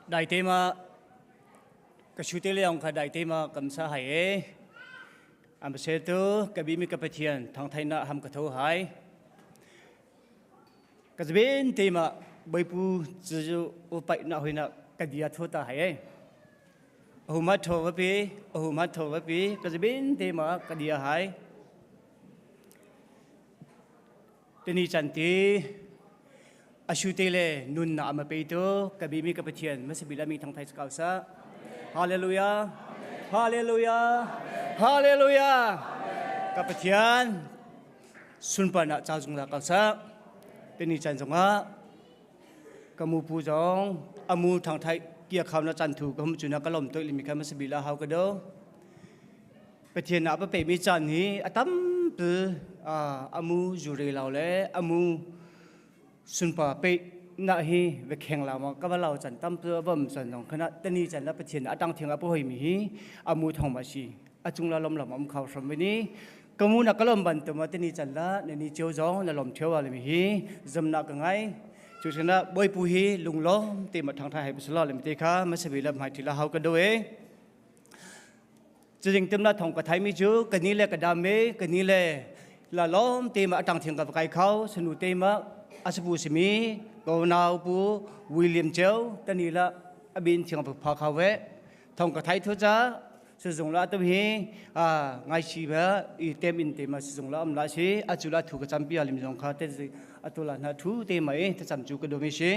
Dai te ma ka shu te leong kha dai te ma kam sa hai e. Am se tu ka bi mi ka pathian thang thai na ham ka tho hai. Ka zben te ma baipu chu u pai na hoi na ka dia tho ta hai e. Ahuma tho va pi ahuma tho va pi ka zben te ma ka dia hai. Tini chan ti ashu te le nun na ama pe tu ka bi mi ka pathian masabila mi thang thai kau sa. Hallelujah. Hallelujah. Hallelujah. Ka pathian sunpar na cha zung la kau sa. Tini chan zongah ka mu pu zong amu thang thai kia khau na chan thu ka hum chuna ka lom toi limi kha masabila hau ka do. Pathian ah pa pemi caan hi a tampi amu zure lo le amu sunpa pe na hi ve kheng la ma ka va lo chan tampi vam chan dong khana tani chan la Pathian atang thiang a hoi mi hi amu thong ma si achung la lom lom am khau hram ni kamu na kalom ban tu ma tani chan la ne ni cheu zong na lom theu wa le mi hi zam na ka ngai chu chana boi pu hi lunglom te ma thang thai hai bisla le mi te kha ma sabi la mai thila hau ka do e. Cuzing tim la thong ka thai mi cu ka ni le ka dam me ka ni le la lom te ma atang thiang ka kai khau sanu te ma asapu simi ko nau pu William Cheu tani la abin thiang pha khau ve thong ka thai thu cha suzung la tu hi a ngai chi ba i tem in te ma suzung la am la si achula thu ka champi alim jong kha te atula na thu te mai te cham chu ka do mi si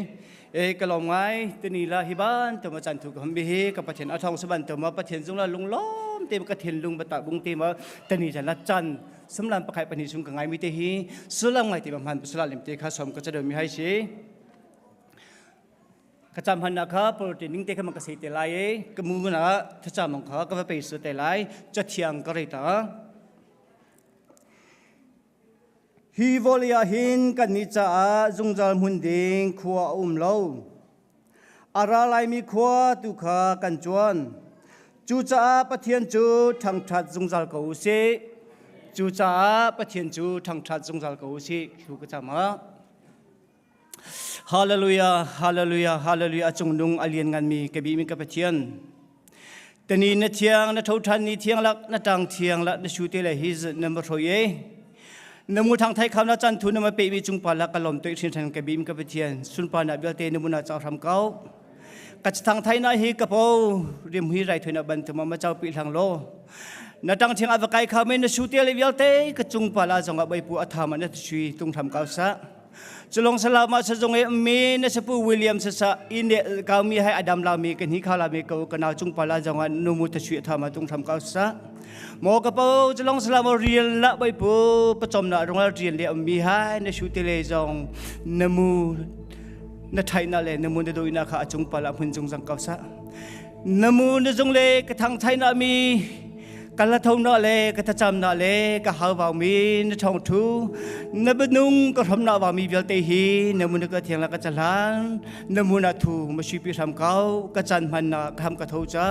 E ka lawm ngai tuni la hi ban tu ma chan thu ka hum bi hi ka pathian a thong saban tu ma pathian zung la lunglawm te ka thin lung bata bung te ma tani chan la chan sumlan pakhai pani sung ka ngai mi te hi sulam ngai te ma man sula lim te kha som ka chado mi hai si ka cham han na kha protein ning te kha ma ka sei te lai e ka mu na tha cham mong kha ka va pe su te lai cha thiang ka rei ta. Hi vawlei ah hin kannih caah zungzal hmun ding khua a um lo. A ra laimi khua tu kha kan cuan. Cucaah Pathian cu ṭhangṭhat zungzal ko u sih. Cucaah Pathian cu ṭhangṭhat zungzal ko u sih. Thlu ka cam ah. Hallelujah, hallelujah, hallelujah. A cungnung a lian nganmi ka bihmi ka Pathian. Tani na thiang, na tho than ni thiang lak, na tang thiang lak, na shu te le hi na ma hroi e. Na mu thang thai kham na chan thu na ma pe mi chung pa la ka lom toi hrin than ka bim ka Pathian. Sun pa na vialte na muna chang hram kau. Ka thang thai na hi ka po rim hi rai thoi na ban tu ma ma chau pi hlang lo. Na tang thiang ava kai kham na shu te le vialte ka chung pa la zong a bai pu atha ma na shui tung tham kau sa. Culong salama sa zong e mi na sapu William sa sa ine kau mi hai adam la mi kan hi khala mi ko kana chung pala zong an nu mu ta shui thama tung tham kau sa mo ka po culong salama real la bai pu pachom na rong real le mi hai na shu te le zong na mu na thai na le na mu na doi na kha achung pala hun chung jang kau sa na mu na zung le ka thang thai na mi ka la tho na le ka thacham na le ka hau vau mi na thong thu na banung ka hrom na wa mi vialte hi na mun ka thiang la ka chalan na mun a thu ma shi pi hram kau ka chan man na kham ka tho cha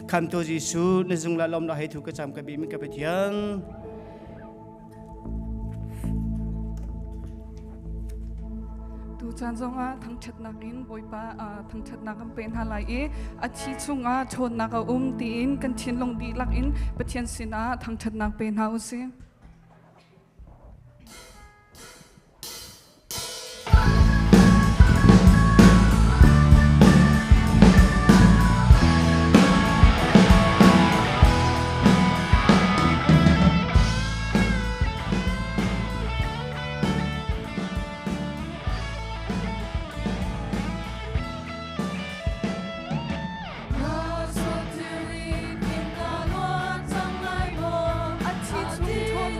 kham to Jesu na zung la lom na hai thu ka cham ka bi mi ka pathian. Tu caan zongah thangṭhatnak in Bawipa thangṭhatnak kan pe hna lai i a thi chungah ṭhawnnak a um tiin kan thinlung dihlak in Pathian sinah thangṭhatnak pe hna u sih. A thi chung ṭhawnnak.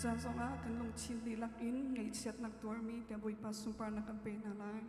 Tucaan zongah kan lungthin dihlak in ngaihchiatnak tuarmi te Bawipa sunparnak kan pe hna lai.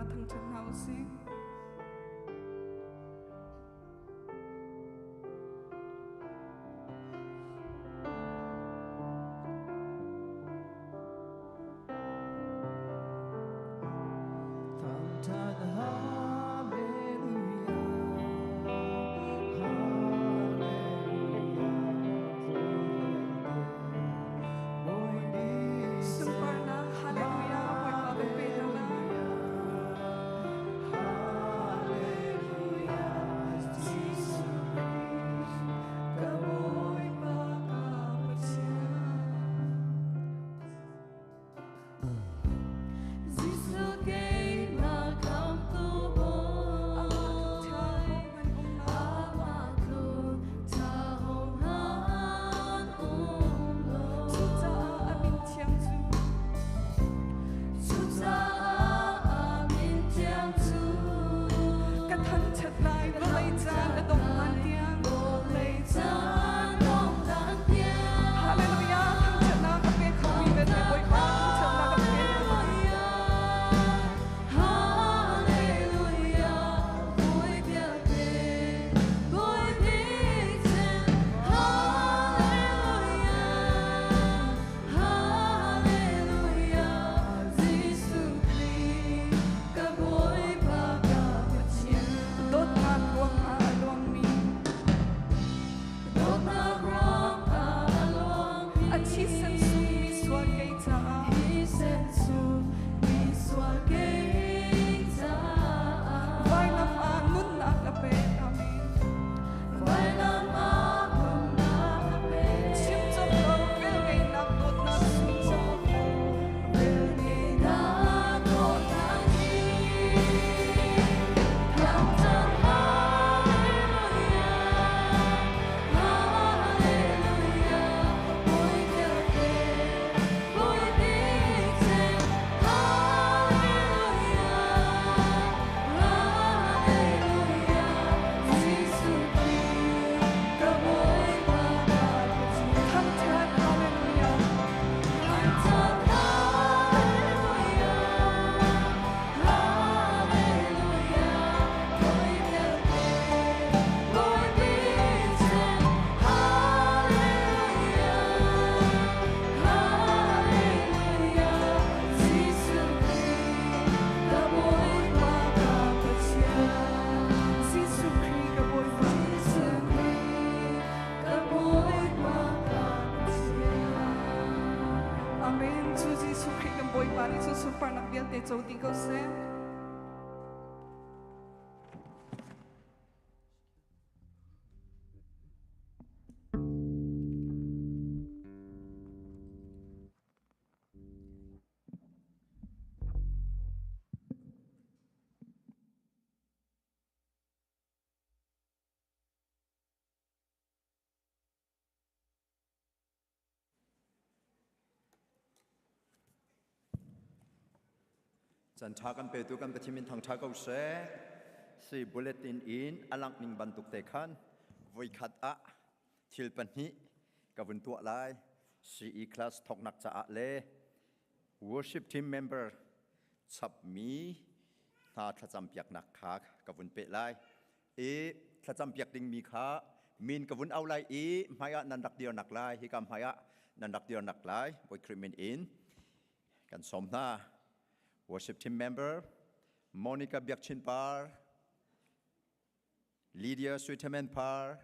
thangṭhat hna u sih. Thangṭhat Hallelujah, Hallelujah, Bawi nih Sunparnak Hallelujah Bawipa kan pe hna lai. Hallelujah, Jesuh Christ, ka Bawipa ka Pathian. Jesuh keimah khamhtu Bawi, amah tluk ṭha hohmanh um lo. Cucaah a min thiang cu Cucaah a min thiang cu ka thangṭhat lai vawlei caan a dongh hlan tiang. Vawlei caan dongh hlan tiang. Hallelujah thangṭhatnak a pe khomi vialte Bawipa thangṭhatnak a pe hna lai. Hallelujah, Bawi vialte, Bawi bik cem. Hallelujah, Hallelujah, Jesuh Khrih, ka Bawipa ka Pathian. Dawtnak ruangah a luangmi Dawtnak ruangah a luangmi a thisen sungmi sual kei caah Thisen sung misual kei caah. Vailam ah nunnak a pek. Amen. Vailam ah nunnak a pek. Chim cawk lo velngeihnak dawtnak sung Velngeihnak dawtnak hi thangṭhat Hallelujah, Hallelujah, Bawi vialte, Bawi bik cem. Hallelujah, Hallelujah, Jesuh Khrih, ka Bawipa ka Pathian. Thangṭhat Hallelujah. Thangṭhat Hallelujah, Hallelujah, Bawi vialte, Bawi bik cem. Hallelujah, Hallelujah, Jesuh Khrih, ka Bawipa ka Pathian. Jesuh Khrih ka Bawipa. Jesuh Khrih, ka Bawipa ka Pathian. Amen. Cu Jesuh Khrih kan Bawipa nih cun sunparnak vialte co dih ko seh. Chan ṭha kan petu kan Pathian min thangṭha ko seh. Si bulletin in a langh ning bantuk te khan voikhat ah thil pahnih ka vun tuah lai. CE class thawknak caah le worship team member chapmi hna thlacam piaknak kha ka vun peh lai. I thlacam piak dingmi kha min ka vun au lai i hmaiah nan rak dirnak lai, hika hmaiah nan rak dirnak lai. Bawi Khrih min in kan sawm hna. Worship team member Monica Biakchin Par, Lydia Suitaman Par,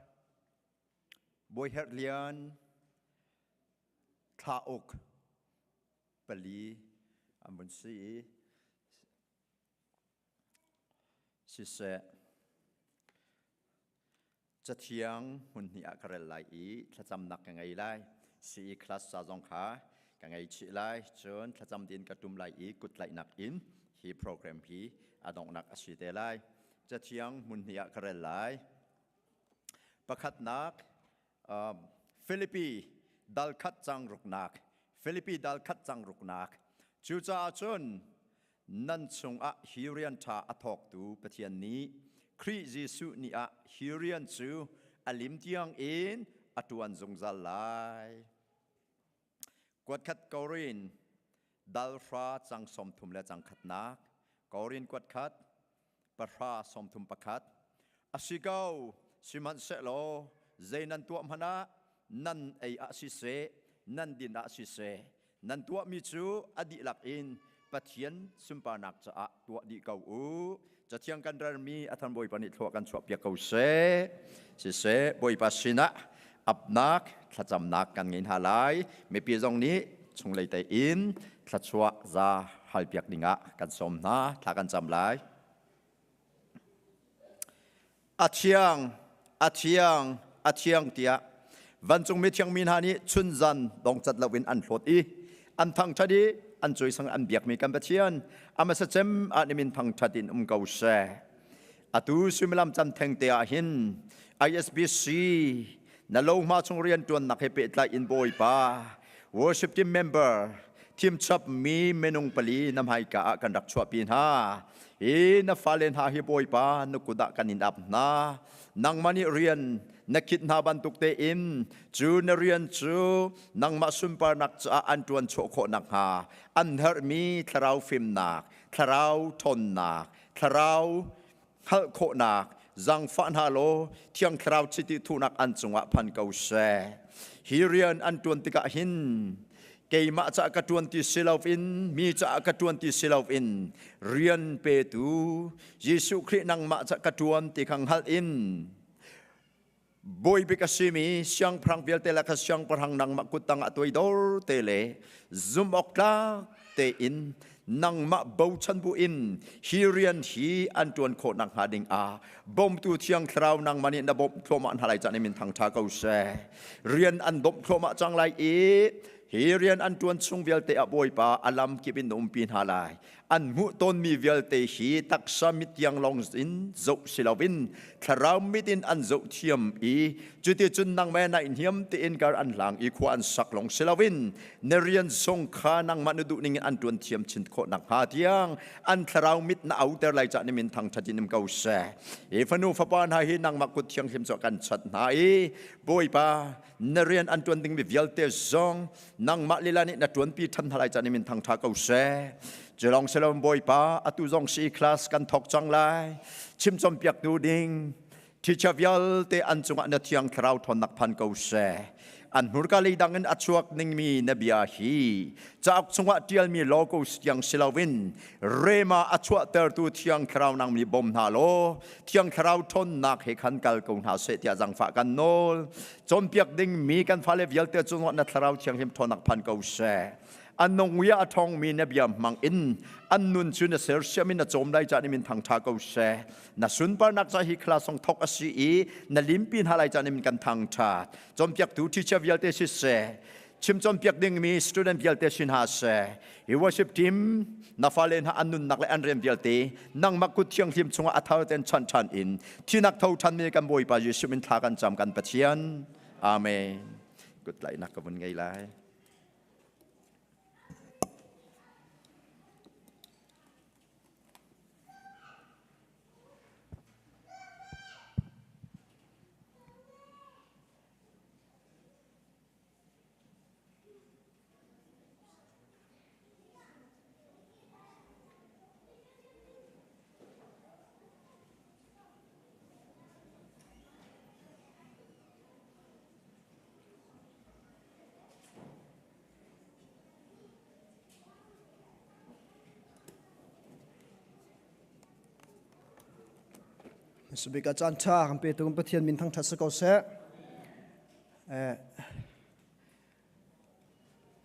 Bawi Herh Lian, Thla Uk pali an vun si i siseh Cathiang hmun hnih ah ka rel lai i thlacamnak ka ngei lai. CE class ca zong kha ka ngei chih lai. Cun thlacam din ka tum lai i kuttlaihnak in hi program hi a donghnak a si te lai. Cathiang hmun hnih ah ka rel lai. Pakhatnak Filipi dal khat cang ruknak. Filipi dal khat cang ruknak. Cucaah cun nan chungah hi rian ṭha a thawktu Pathian nih Khrih Jesuh ni ah hi rian cu a lim tiang in a ṭuan zungzal lai. Kuatkhat Korin dal hra cang 30 le cang khatnak. Korin kuat khat pahra 31. Asi ko, sihmanhsehlaw zei nan tuah hmanh ah nan ei ah siseh, nan din ah siseh, nan tuahmi cu a dihlak in Pathian sunparnak caah tuah dih ko u. Cathiang kan ralmi a than Bawipa nih thlua kan chuahpiak ko seh. Siseh, Bawipa sinah apnak, thlacamnak kan ngei hna lai. Mipi zong nih chunglei te in thluachuah za halpiak dingah kan sawm hna. Thla kan cam lai. A thiang, a thiang, a thiang tiah vancung mithiang mi hna nih chunzan dongcat loin an hlawt i an thangṭhat i an cawisang an biakmi kan Pathian a hmasa cem ah nimin thangṭhat in um ko seh. Atu suimilam can theng te ah hin ISBC na lohma chung rianṭuannak he pehtlai in Bawipa worship team member thimchap mi minung pali na hmaika ah kan rak chuahpi hna. Hi na fale hna hi Bawipa na kut ah kan in ap hna. Nangmah nih rian na khit hna bantuk tein cu na rian cu nangmah sunparnak caah an ṭuan chuah khawh nakhnga an herhmi thlarau fimnak, thlarau ṭhawnnak, thlarau hngalh khawhnak zaangfah hna law Thiang Thlarau chiti thuhnak an cungah phan ko seh. Hi rian an ṭuan tikah hin keimah caah ka ṭuan ti si loin mi caah ka ṭuan ti si loin rian petu Jesuh Khrih nangmah caah ka ṭuan ti kha hngalh in Bawi bik a simi siangpahrang vialte le kha siangpahrang nangmah kuttang ah toidor te le zumh awk tlak tein nangmah bochan bu in hi rian hi an ṭuan khawh nakhnga ding ah bawmtu thiang thlarau nangmah nih na bawmh thluahmah hna lai caan in min thangṭha ko seh. Rian an bawmh thluahmah cang lai i hi rian an ṭuan chung vialte ah Bawipa a lam kip in na umpi hna lai. An hmuh tawnmi vialte hi taksa mit tiang lawng in zoh si loin thlarau mit in an zoh thiam i cuticun nangmah na hniam tein kar an hlang i khua an sak lawng si loin na rian zong kha nangmah na duh ning in an ṭuan thiam chin khawh nakhnga tiang an thlarau mit na auter lai cah ni min thangṭhat in um ko seh. Hi fanu fapa hna hi nangmah kut thianghlim cu kan chanh hna i Bawipa na rian an ṭuan dingmi vialte zong nangmah lila nih na ṭuanpi ṭhan hna lai caan in min thangṭha ko seh. Culong selom Bawipa atu zong si class kan thawk cang lai. Chimchom piaktu ding teacher vialte an cungah na thiang thlarau ṭhawnnak phan ko seh. An hmurka lei dang in a chuak ningmi na bia hi cauk chungah ṭialmi logos tiang si loin rema a chuahtertu thiang thlarau nang mi bawm hna law thiang thlarau ṭhawnnak he khan kal ko hna seh tiah zangfah kan nawl. Cawnpiak dingmi kan fale vialte cungah na thlarau thianghlim ṭhawnnak phan ko seh. An nungui ah a ṭhawngmi na bia hmang in an nun cu na sersiam in na cawm lai caan in min thangṭha ko seh. Na sunparnak ca hi class song thok a si i na limpi hna lai caan in kan thangṭhat. Cawnpiaktu teacher vialte siseh, chim cawnpiak dingmi student vialte si hna seh. Hi worship team na fale hna an nunnak le an rian vialte nangmah kut thianghlim chungah a thar ten chan ṭhan in thinak tho ṭhanmi kan Bawipa Jesuh min thla kan cam kan Pathian. Amen. Kut tlaihnak ka vun ngei lai. Subik a caan ṭha kan petu Pathian min thangṭhat si ko seh.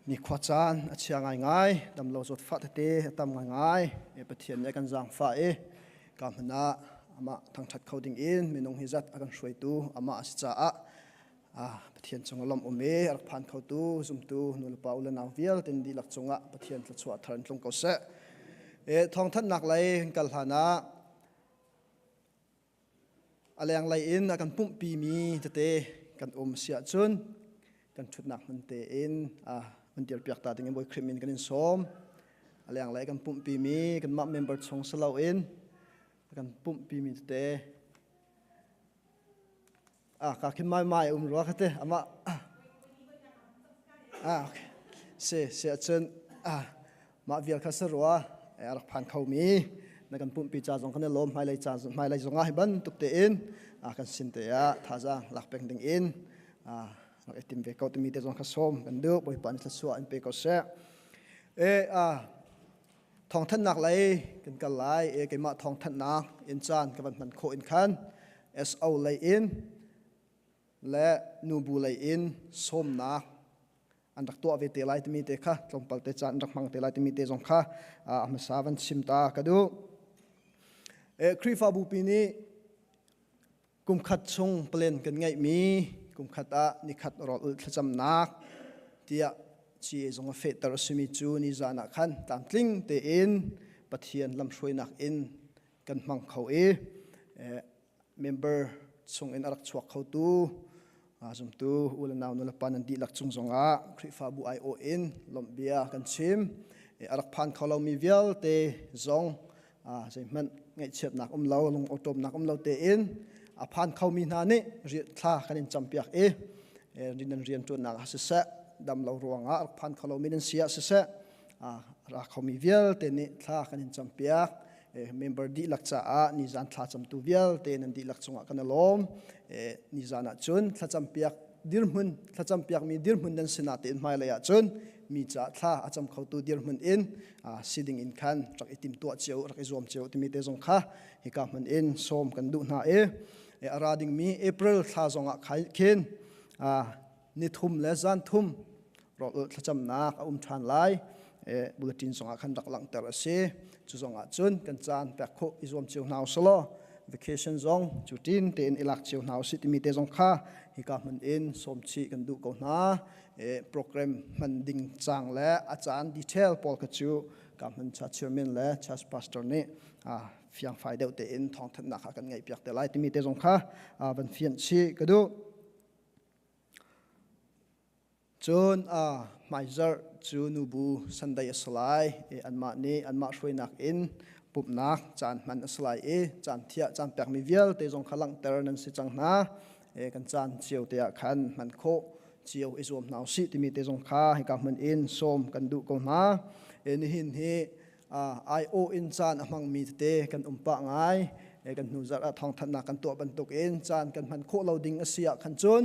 Nikhua caan a chia ngaingai, damlo zawtfah tete a tam ngaingai. Pathian nih a kan zaangfah i ka hmun ah amah thangṭhat kho ding in minung hi zat a kan hruaitu amah a si caah Pathian cung a lawmh um i a rak phan khotu zumtu nulepa u le nau vialte dihlak cungah Pathian thluachuah thar in tlung ko seh. Thawngthanhnak lei kan kal hlan ah A lenglei in a kan pumhpimi tete kan um si ahcun kan ṭhutnak hmun tein hun dirpiak ta dingin Bawi Khrih min kan in sawm. A lenglei kan pumhpimi kanmah member chung si loin a kan pumhpimi tete ah ka khin mai mai um rua khate amah ah okay si si ahcun ah mah vial kha si rua a rak phan khomi. Na kan pumhpi ca zong kan i lawm hmailei ca hmailei zong ah hi bantuk tein kan sin te ah thazaang lak peng ding in rak i tim ve ko timi te zong kha sawm kan duh. Bawipa nih thluachuah in pe ko seh. E thawngthanhnak lei kan kal lai. E keimah thawngthanhnak in caan ka van hman khawh in khan SO lei in le nubu lei in sawmnak an rak tuah ve te lai timi te kha tlawmpal te caan an rak hmang te lai timi te zong kha a hmasa van chim ta ka duh. E, Khrihfabu pi nih kumkhat chung plan kan ngeihmi kumkhat ah nikhat rawl ulh thlacamnak tiah CA zong a fehter a simi cu nizan ah khan tlamtling tein Pathian lamhruainak in kan hmang kho i member chung in a rak chuak khotu zumtu u le nau nulepa nan dihlak cung zongah Khrihfabu aiawh in lawmhbia kan chim. A rak phan kho lomi vialte zong zeihmanh ngaihchiatnak um lo lung awṭawmnak um lo tein a phan khomi hna nih thla kan in campiak i nan rianṭuannak ah siseh dam lo ruangah rak phan kho lomi nan si ah siseh ra khomi vialte nih thla kan in campiak. Member dihlak caah nizan thla camtu vialte nan dihlak cungah kan i lawm. Nizan ah cun thlacampiak dirhmun thlacampiakmi dirhmun nan sinah tein hmailei ah cun mi caah thla a cam khotu dirhmun in si ding in khan rak i timtuah cio rak i zuam cio timi te zong kha hika hmun in sawm kan duh hna i a ra dingmi April thla zong ah khin ni thum le zan thum rawlulh thlacamnak a um ṭhan lai. Bulletin zongah khan rak langhter a si. Cu zongah cun kan caan pek khawh i zuam cio hna usih law vacation zong cu ṭin tein i lak cio hna usih timi te zong kha hika hmun in sawm chih kan duh ko hna. Program hman ding cang le a caan detail pawl kha cu ka hmun cha chairman le church pastor nih fiangfai deuh tein thawngthanhnak kha kan ngaihpiak te lai timi te zong kha van fianh chih ka duh. Cun hmaizarh cu nubu Sunday a si lai i anmah nih anmah hruainak in pumhnak caan hman a si lai i caan thiah caan pekmi vialte zong kha langhter nan si cang hna. Kan caan cio te ah khan hman khawh cio i zuam hna usih timi te zong kha hika hmun in sawm kan duh ko hna. Nihin hi aiawh in caan a hmangmi tete kan um pah ngai. Kan hnu zarh ah thawngthanhnak kan tuah bantukin caan kan hman khawh lo ding a si ah khan cun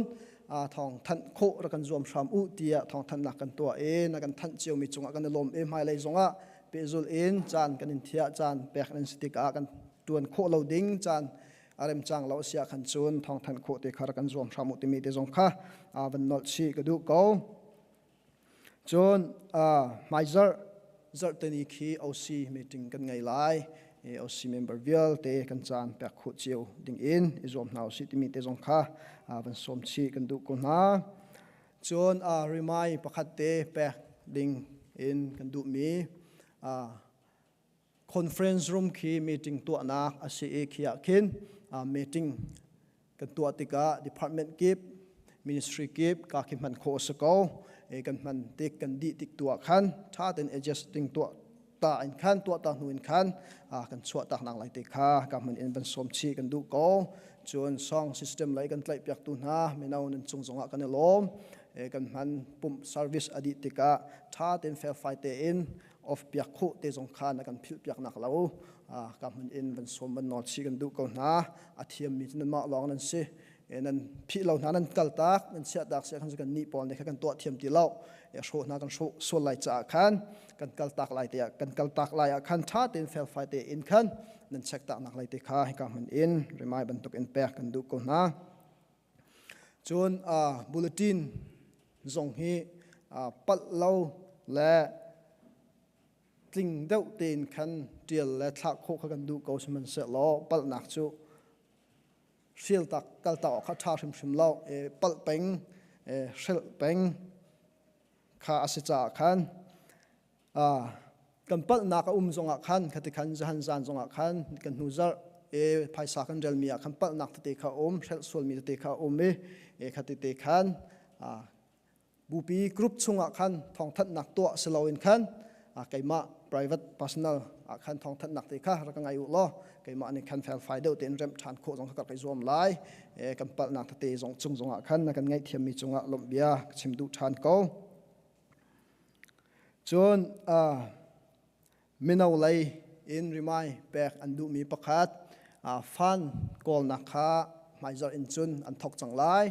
thawngthanh khawh rak kan zuam hram u tiah thawngthanhnak kan tuah i na kan thanh ciomi cungah kan i lawm i hmailei zongah pehzulh in caan kan in thiah caan pek nan si tikah kan tuan khawh lo ding caan a remcang lo a si ah khan cun thawngthanh khawh te kha rak kan zuam hram u timi te zong kha van nolh chih ka duh ko. Cun hmaizarh zarhteni khi OC meeting kan ngei lai. OC member vialte kan caan pek khawh cio ding in i zuam hna usih timi te zong kha van sawm chih kan duh ko hna. Cun rimai pakhat te pek ding in kan duhmi conference room khi meeting tuahnak a si i khi ah khin meeting kan tuah tikah department kip ministry kip ka khi hman khawh a si ko. Kan hman tik kan dih tik tu ah khan tha tein adjusting tuah ta in khan tuah ta hnu in khan kan chuah tak nak lai te kha ka hmun in van sawm chih kan duh ko. Cun song system lei kan tlaih piak tu hna mino nan cung zongah kan i lawm. Kan hman pumh service a dih tikah tha tein felfai tein off piak khawh te zong kha na kan philh piak nak lo ka hmun in van sawm van nawl chih kan duh ko hna. A thiammi cu nanmah lawng nan si. Nan phih lo hna nan kal tak nan chiah tak sia khan kan nih pawl nih kha kan tuah thiam ti lo. Hrawh hna kan hrawh sual lai caah khan kan kal tak lai te kan kal tak lai ah khan tha tein felfai te in khan nan check tak nak lai te kha hika hmun in rimai bantuk in pek kan duh ko hna. Cun bulletin zong hi palh lo le tling deuh tein khan ṭial le thlah khawh kha kan duh ko. Sihmanhsehlaw palhnak cu hrial tak kal tak awk kha ṭha hrimhrim lo. Palh peng hrelh peng kha a si caah khan kan palhnak a um zongah khan khati khan zahan zan zongah khan kan hnu zarh e phaisa kan relmi ah khan palhnak tete kha um hrelh sualmi tete kha um i e khati te khan bupi group chungah khan thawngthanhnak tuah si loin khan keimah private personal ah khan thawngthanhnak te kha rak ka ngai u law keimah nih khan felfai deuh tein remh ṭhan khawh zong kha ka rak i zuam lai. Kan palhnak tete zong cung zongah khan na kan ngaihthiammi cungah lawmh bia ka chim duh ṭhan ko. Cun mino lei. in rimai pek an duhmi pakhat fan kawlnak kha hmaizarh in cun an thawk cang lai.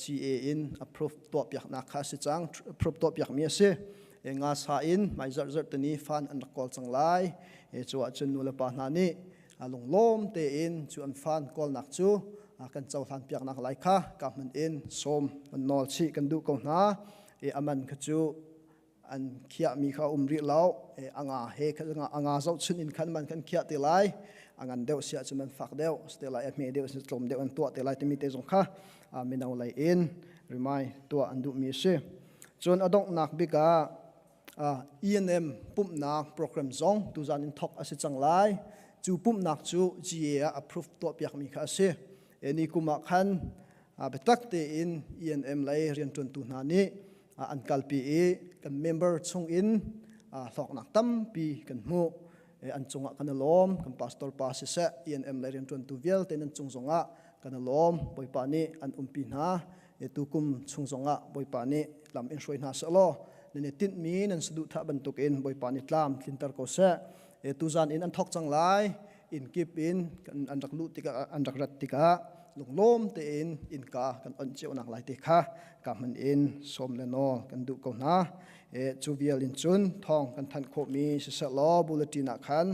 GA in approve tuahpiaknak kha a si cang. Approve tuahpiakmi a si. Nga sa in hmaizarh zarh tani fan an rak kawl cang lai. Cu ahcun nu le pa hna nih lunglawm tein cu an fan kawlnak cu kan cohlan piaknak lai kha ka hmun in sawm an nawl chih kan duh ko hna. Aman kha cu an khiahmi kha um rih lo. Anga he anga zohchun in khan man kan khiah te lai. A ngan deuh si ahcun man fak deuh te lai, a hme deuh si tlawm deuh an tuah te lai timi te zong kha mino lei in rimai tuah an duhmi a si. Cun a donghnak bik ah E&M pumhnak program zong tuzan in thawk a si cang lai. Cu pumhnak cu GA ah approve tuahpiakmi kha a si. Ni kum ah khan biatak tein E&M lei rianṭuantu hna nih an kalpi i kan member chung in hlawknak tampi kan hmuh. An cungah kan i lawm. Kan pastor pa siseh, E&M lei rianṭuantu vialte nan cung zongah kan i lawm. Bawipa nih an umpi hna. Tukum chung zongah Bawipa nih lam in hruai hna seh law nan i tinhmi nan saduhthah bantukin Bawipa nih tlam tlinter ko seh. Tuzan in an thawk cang lai. Inn kip in an rak luh tikah an rak rat tikah lunglawm tein innka kan onh cio nak lai te kha ka hman in sawm le nawl kan duh ko hna. Cu vial in cun thawng kan thanh khawhmi siseh law bulletin ah khan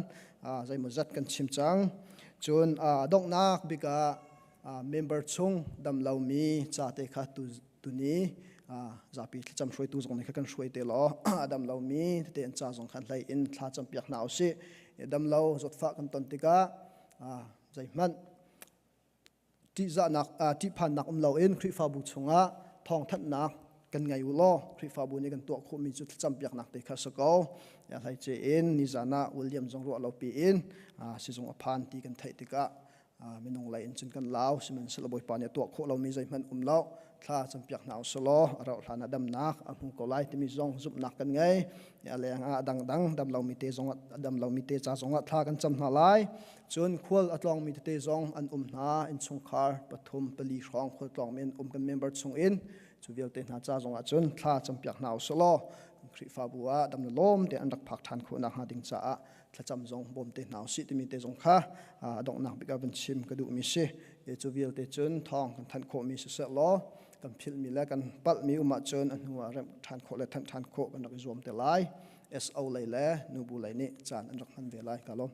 zeimawzat kan chim cang. Cun donghnak bik ah member chung dam lomi ca te kha tu tuni zapi thlacam hruaitu zong nih kha kan hruai te law a dam lomi tete an ca zong khan hlei in thla campiak hna usih. Dam lo zawtfah kan ton tikah zeihmanh ṭihzahnak ṭihphannak um loin Khrihfabu chungah thawngthanhnak kan ngei u law Khrihfabu nih kan tuah khawhmi cu thlacampiaknak te kha si ko. Hleice in nizan ah William zong ruah lo piin sizung a phan ti kan theih tikah minung lei in cun kan lau. Sihmanhsehlaw Bawipa nih a tuah khawh lomi zeihmanh um lo. Thla campiak hna usih law a rauh hlan ah damnak a hmu ko lai timi zong zumhnak kan ngei. A leng ah a dangdang dam lomi te zong dam lomi te ca zong ah thla kan cam hna lai. Cun khual a tlawngmi tete zong an um hna. Innchungkhar pathum pali hrawng khual tlawngmi an um kan member chung in. Cu vialte hna ca zong ah cun thla campiak hna usih law Khrihfabu ah dam le lawm te an rak phak ṭhan khawh nakhnga ding caah thlacam zong bawm te hna usih timi te zong kha a donghnak bik ah van chim ka duhmi si. Cu vialte cun thawng kan thanh khawhmi siseh law kan philhmi le kan palhmi um ahcun a hnu ah remh ṭhan khawh le thanh ṭhan khawh kan rak i zuam te lai. SO lei le nubu lei nih caan an rak hman ve lai. Ka lawm.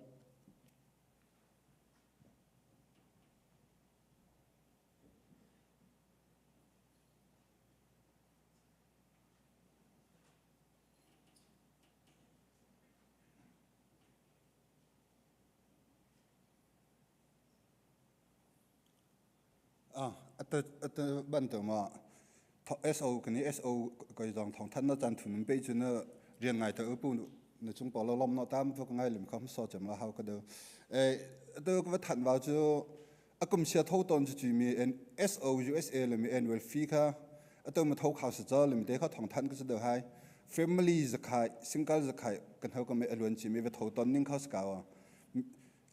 Atu bantuk ma SO kani SO koi zong thong than na chan thun pe chu na rian ngai ta pu na chung pa lo lom no tam fu ngai lim kham so chem la hau ka do e atu ka than wa chu akum sia tho ton chu chu mi SO USA le mi annual fee kha atu ma tho khau sa cha le mi te kha thong than ka chu do hai family zakhai single zakhai kan ho ka me alun chi mi va tho ton ning kha ska wa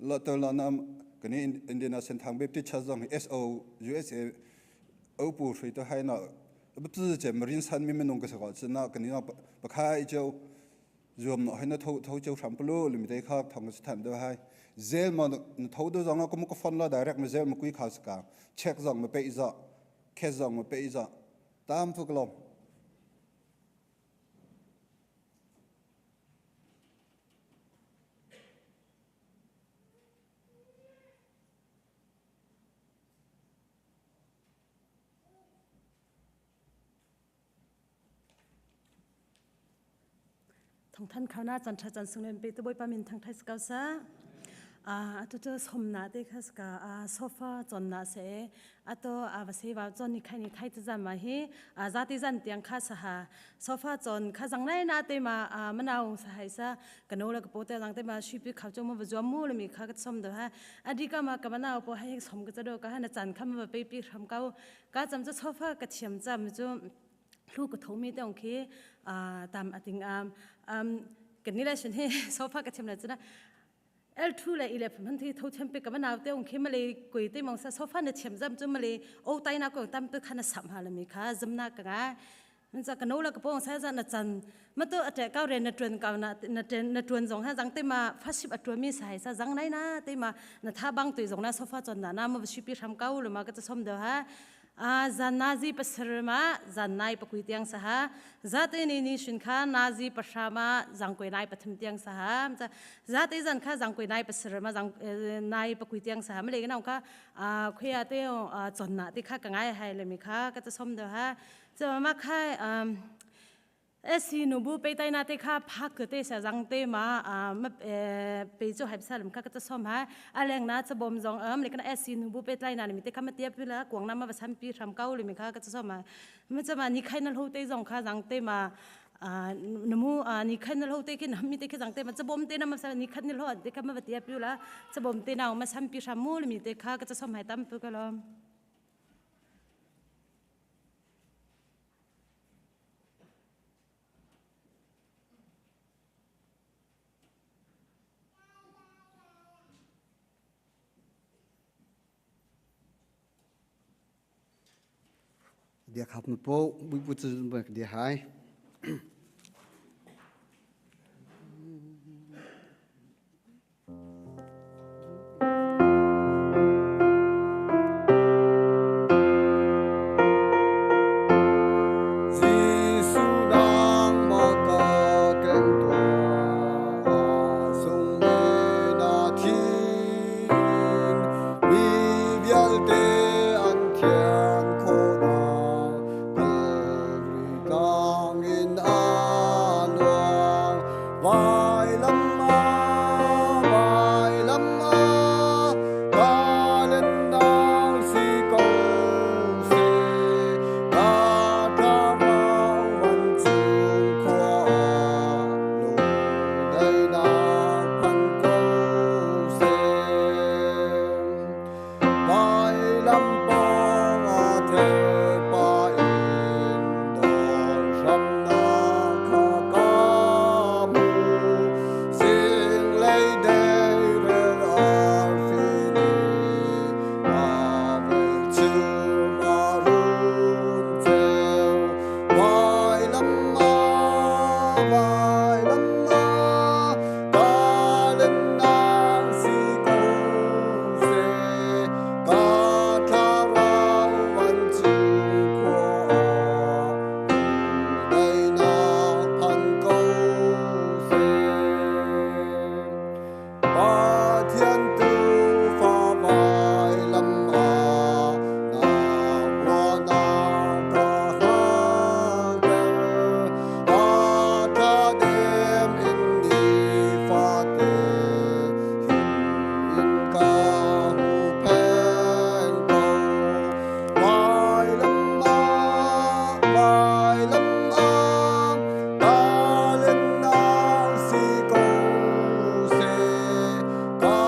la to la nam kani Indiana Senthang Baptist Church zong SO USA o pu hrui to hai na bu che marin san mi menung ka sa ko na kani na pakhai cheu zuam no hai na tho tho cheu hram pulu limi te kha thong ka than do hai zel ma na tho do zong ko mu ka phone la direct ma zel ma kui kha ska check zong ma pe za khe zong ma pe za tam fu klom Thongthan khana chan tha chan sunglen pe tu Bawipa min thang thai skau sa. Atu cu somna te kha ska sofa chon na se ato a se wa chon ni khai ni thai te zam ma hi zati zan tiang kha sa ha sofa chon kha zang nai na te ma manau sa hai sa kano la ka po te lang te ma shui pi kha cho ma va mu le mi kha ka som do ha adi ka ma ka manau po hai som ka cha do ka ha na chan kha ma pe pi hram kau ka cham chu sofa ka thiam cham chu hlu ka thomi te ong khi tam ating am kan ni la shin he sofa ka thiam la chuna L2 le 11 man thi tho chem pe ka manaw te ong khi male koi te mong sa sofa na thiam jam chu male o tai na ko tam pe khana sam ha la mi kha zamna ka nga. Man cha ka no la ka pong sa za na chan ma to ate kau re na tuan kau na na ten na tuan zong ha jang te ma faship atua mi sai sa jang nai na te ma na tha bang tui zong na sofa chon na na ma shi pi hram kau le ma ka cha som de ha a zan nazi pasar ma zan nai pakui tiang sa ha za te ni ni shin kha nazi pasama jang koi nai pathum tiang sa ha cha za te zan kha jang koi nai pasar ma jang nai pakui tiang sa ha ma le na kha a khoya te chon na te kha ka ngai hai le mi kha ka cha som de ha cha ma kha SC nu bu pe tai na te kha phak ke te sa jang te ma ma pe chu haip sa lam kha ka cha som ha aleng na cha bom zong am le kana SC nu bu pe tlai na mi te kha ma tia pi la kuang na ma ba sam pi hram kau le mi kha ka cha som ha ma cha ma ni khai na lo te zong kha jang te ma namu ni khai na lo te ki nam mi te kha jang te ma cha bom te na ma sa ni khat ni lo te kha ma ba tia pi la cha bom te na ma sam pi hram mu le mi te kha ka cha som hai tam pu ka lo. Dia khap nu po bui pu chu ba dia hai. Jesuh nangmah ka keng tuah, sungmi na thin. Mi vialte an thian khawhnak, Kalvari tlang in a luang. Vailam ah, vailam ah, kalendang si ko seh, ka thlarau vancung khua ah, lungdaihnak phan ko seh. Vailam pawng ah thepa in dawr hramnak kha ka hmu. Zinglei deirel arfi nih ka velchum a run ceu. Vailam ah, vailam ah, kalennak si ko seh. Ka thlarau vancung khua ah daihnak phan ko seh. Pathian tuufa vailam ah na ruahnak ka hngalhter. A thladem in nifate him in ka huhphenh ko. Vailam ah, vailam ah, kalennak si ko seh. Ka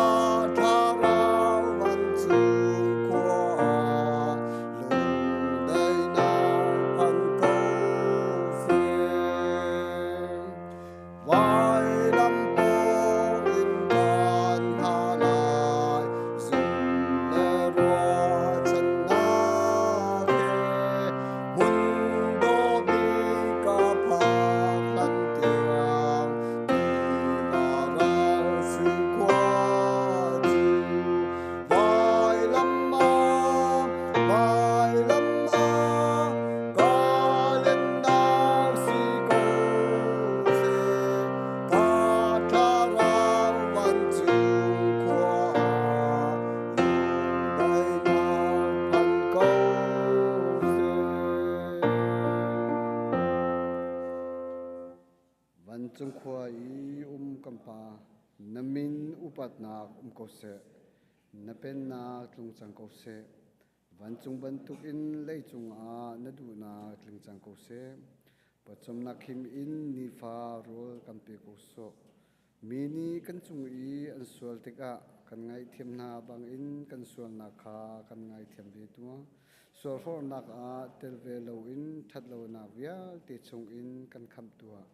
thlarau vancung khua ah lungdaihnak phan ko seh. Vailam pawng in kan hna lai, zumh le ruahchannak he, hmun dawh bik ka phak hlan tiang, tiva ral sui khua cu. Vailam ah, vailam ah, kalennak si ko seh. Ka thlarau vancung khua ah lungdaihnak phan ko seh. Vancung khua i um kan Pa, na min upatnak um ko seh. Na pennak tlung cang ko seh. Vancung bantukin leicung ah na duhnak tling cang ko seh. Pawcawmnak him in nifa rawl kan pe ko sawh. Mi nih kan cung i an sual tikah kan ngaihthiam hna bangin kan sualnak kha kan ngaithiam ve tuah. Sualhrawhnak ah tel ve loin ṭhatlonak vialte chungin kan khamh tuah.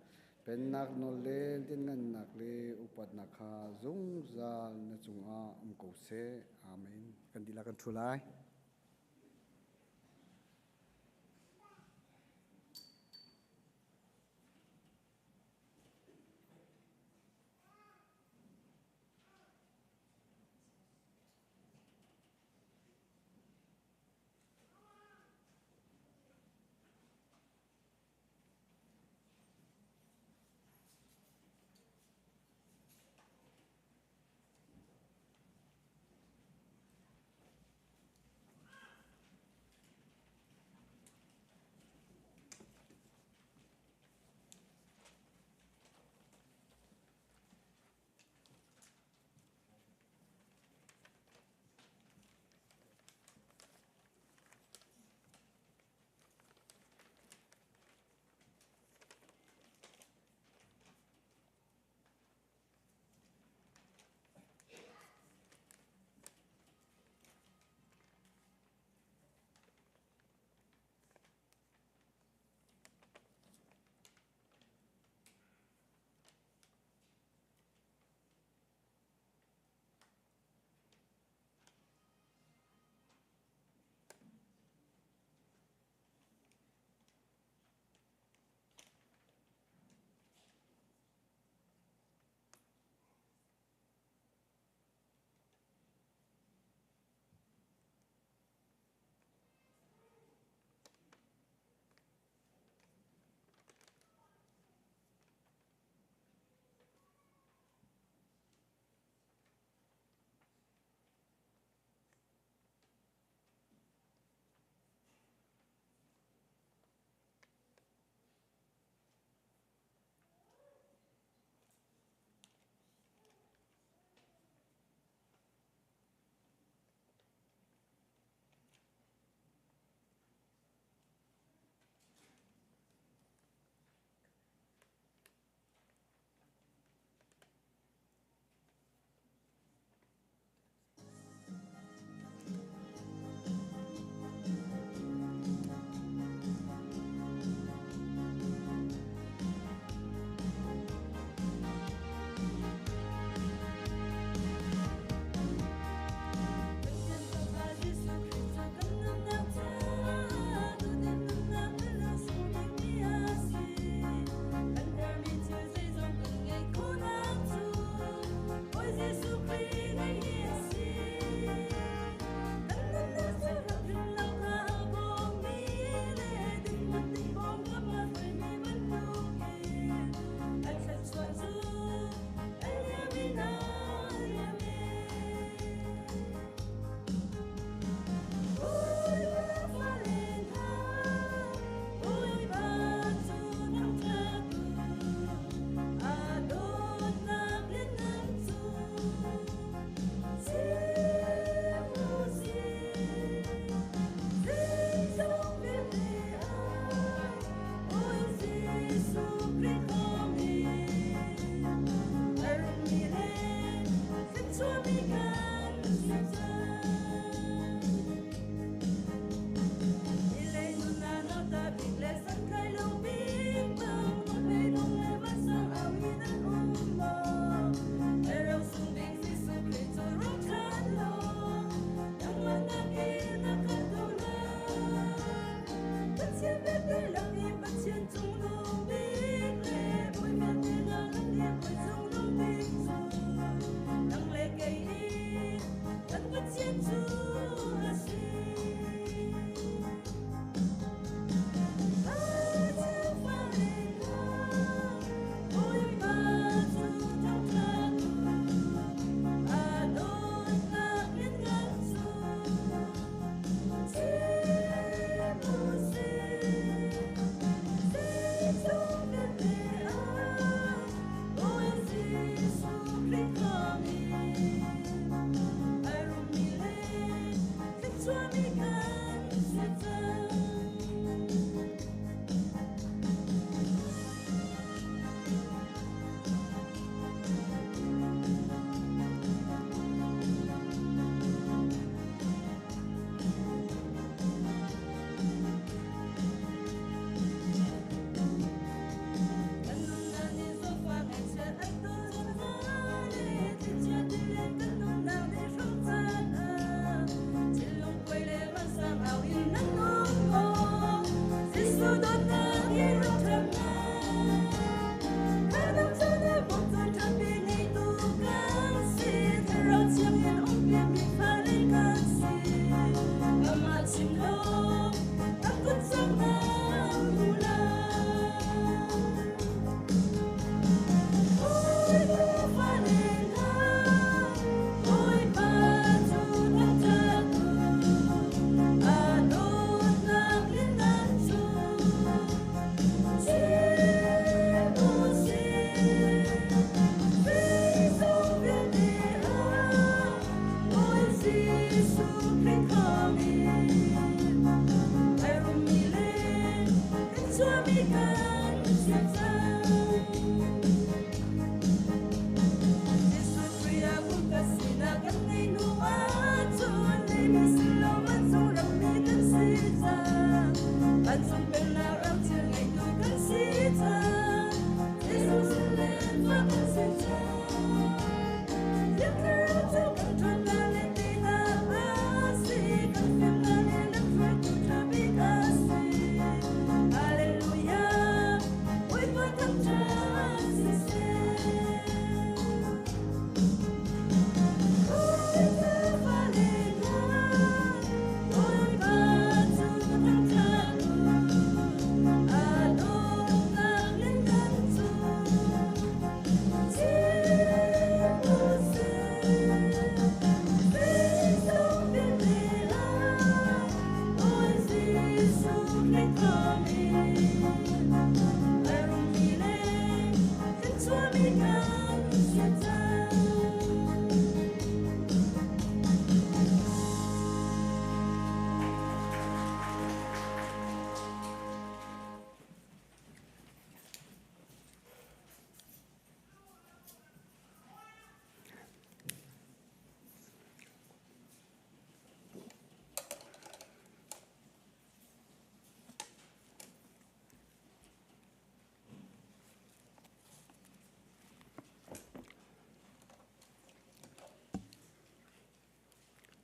Pennak nawl le lianngannak le upatnak kha zungzal na cungah um ko seh. Amen. Kan dihlak kan ṭhu lai.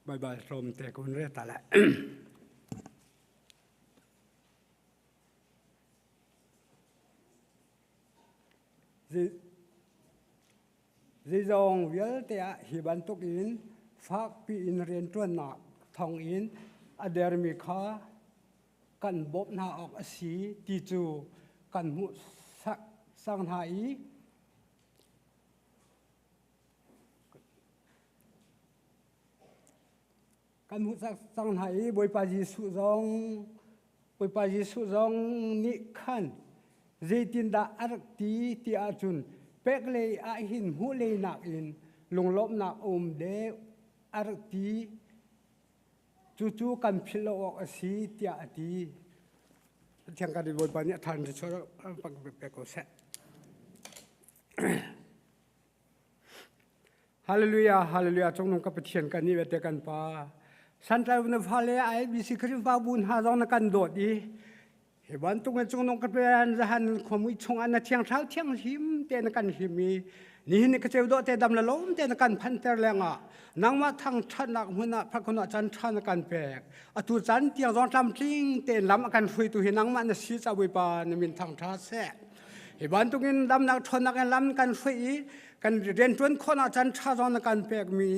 Baibal tlawm te kun re ta le. Zeizong vialte ah hi bantuk in fakpi in rianṭuannak thawng in a dermi kha kan bawmh hna awk a si ti cu kan hmuh sang hna i kan hmuh cang hna i Bawipa Jesuh zong Bawipa Jesuh zong nih khan zeitindah a rak ti ti ahcun pek lei ah hin hmuh lei nakin lunglawmhnak a um deuh a rak ti. Cucu kan philh lo awk a si tiah a ti. Thiang kan Bawipa nih a than pek ko seh. Hallelujah, hallelujah, cungnung ka Pathian kan nih vete kan pa. Santlai na fale IBC Khrihfabu hna zong na kan dawt i hi bantuk in cungnung ka Pathian zahan khuamui chungah na thiang thlau thiang hlim te na kan hlim i nihin ni ka ceu dawh te dam la lawm te na kan phanter lengah nangmah thang thatnak hmun ah phakun ah chan tha na kan pek atu chan tiang zong tlamtling te lam a kan hruaitu hi nangmah na si ca Bawipa na min thang tha seh hi bantukin damnak ṭhawnnak in lam kan hruai i kan rianṭuan khawhnak caan ṭha zong na kan pekmi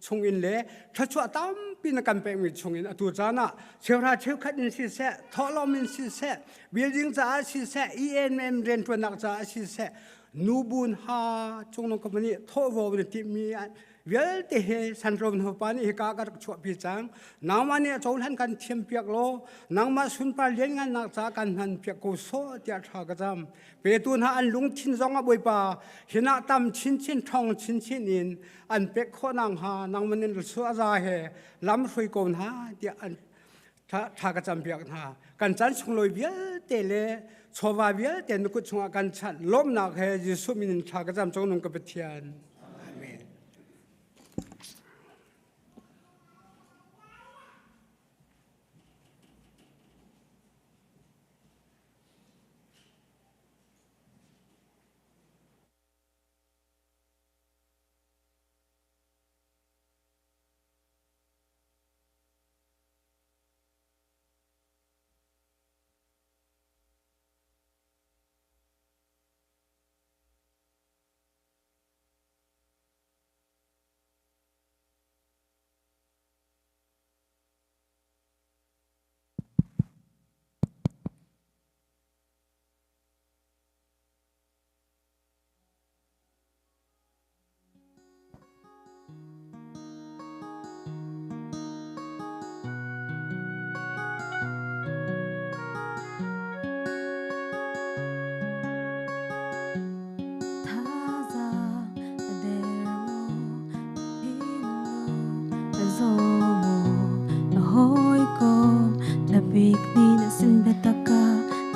chungin le thluachuah tampi na kan pekmi chungin atu caan ah cheuhra cheukhat in siseh thawhlawm in siseh building caah siseh EMM rianṭuannak caah siseh nubun ha cungnung company thawhvo na timhmi vialte he sanrom hopa nih hika ka rak chuahpi cang nangmah nih a cohlan kan thiam piak law nangmah sunpar lianngannak ca kan hman piak ko sawh tiah thla ka cam petu hna an lungthin zong ah bawipa hinah tam chinchin ṭhong chinchin in an pek khawh nakhnga nangmah nin a za he lam hrui ko hna tiah an thla ka cam piak hna kan chan sunglawi vialte le chawva vialte na kut chungah kan chanh lawmnak he Jesuh min in thla ka cam cang nung ka Pathian Amen.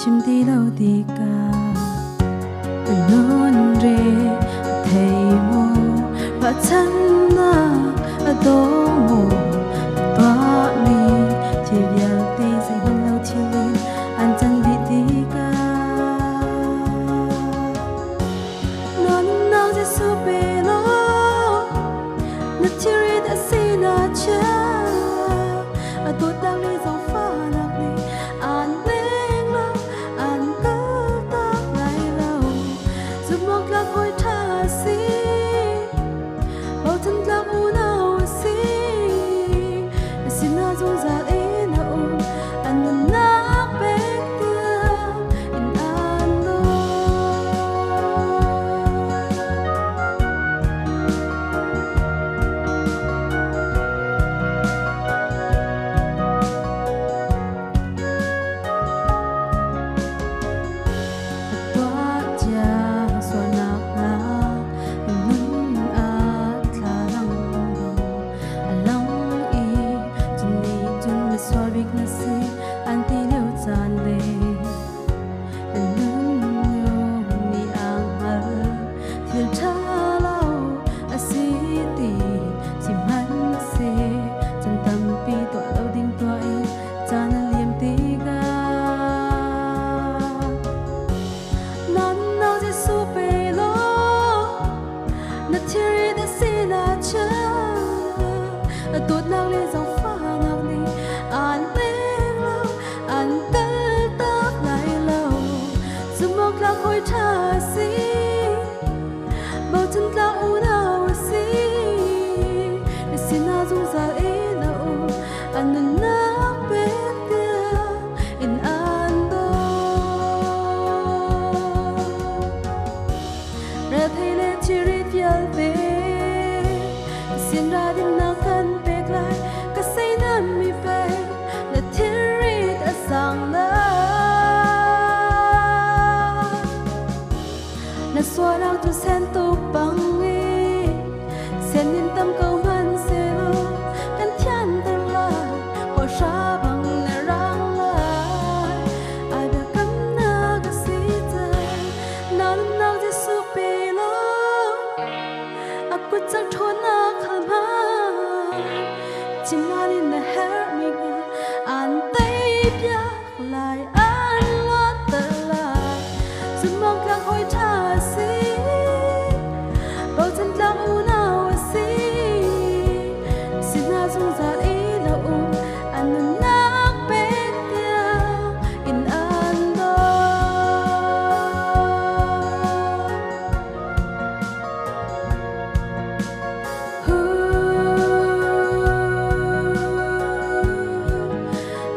Chim ti lo tikah Nun re thei maw Ruahchannak a dawng maw Tuahmi thil vialte zeihmanh lo thil in an can dih tikah Na nunnak Jesuh pe law Na thilrit a si na chia A dawtnak le zaangfahnak nih aan leng lo aan kaltak lai lo Zumhawktlak hawi ṭha a si bochan tlak unau a si na sinah zungzal in a um an nunnak pek tiang in aan dawt. Tuah cia sualnak hna nun ah thlalang bang a lang i cun nih cun misual bik na si an ti lio caan le nun nih a hngal thil ṭha lo a si ti sihmanhseh chan tampi tuah lo ding tuah in caan a liam tikah nan nau Jesuh pe law na thilrit a si na chia a dawtnak le zaangfahnak nih aan leng lo aan kaltak lai lo zumhawktlak hawi ṭha a si bochan tlak unau a si na sinah zungzal in a um an nunnak pek tiang in aan dawt Rethei le thilrit vialte sin ra dinnak kan pek lai ka seinam mi pek na thilrit a sang lai na sualak tu sen tu bang i sen in tam ko hman selaw kan thianter lai hawhra bang na rang lai ai biakamnak a si cang na nunnak Jesuh pe law a kut cang ṭhawnnak hal hmanh chimlan in na herhmi hnga aan tei piak lai an luatter lai zumhawktlak hawi ṭha a si bochan tlak unau a si si hna zungzal i lo um an nunnak pek tiang in an dawt.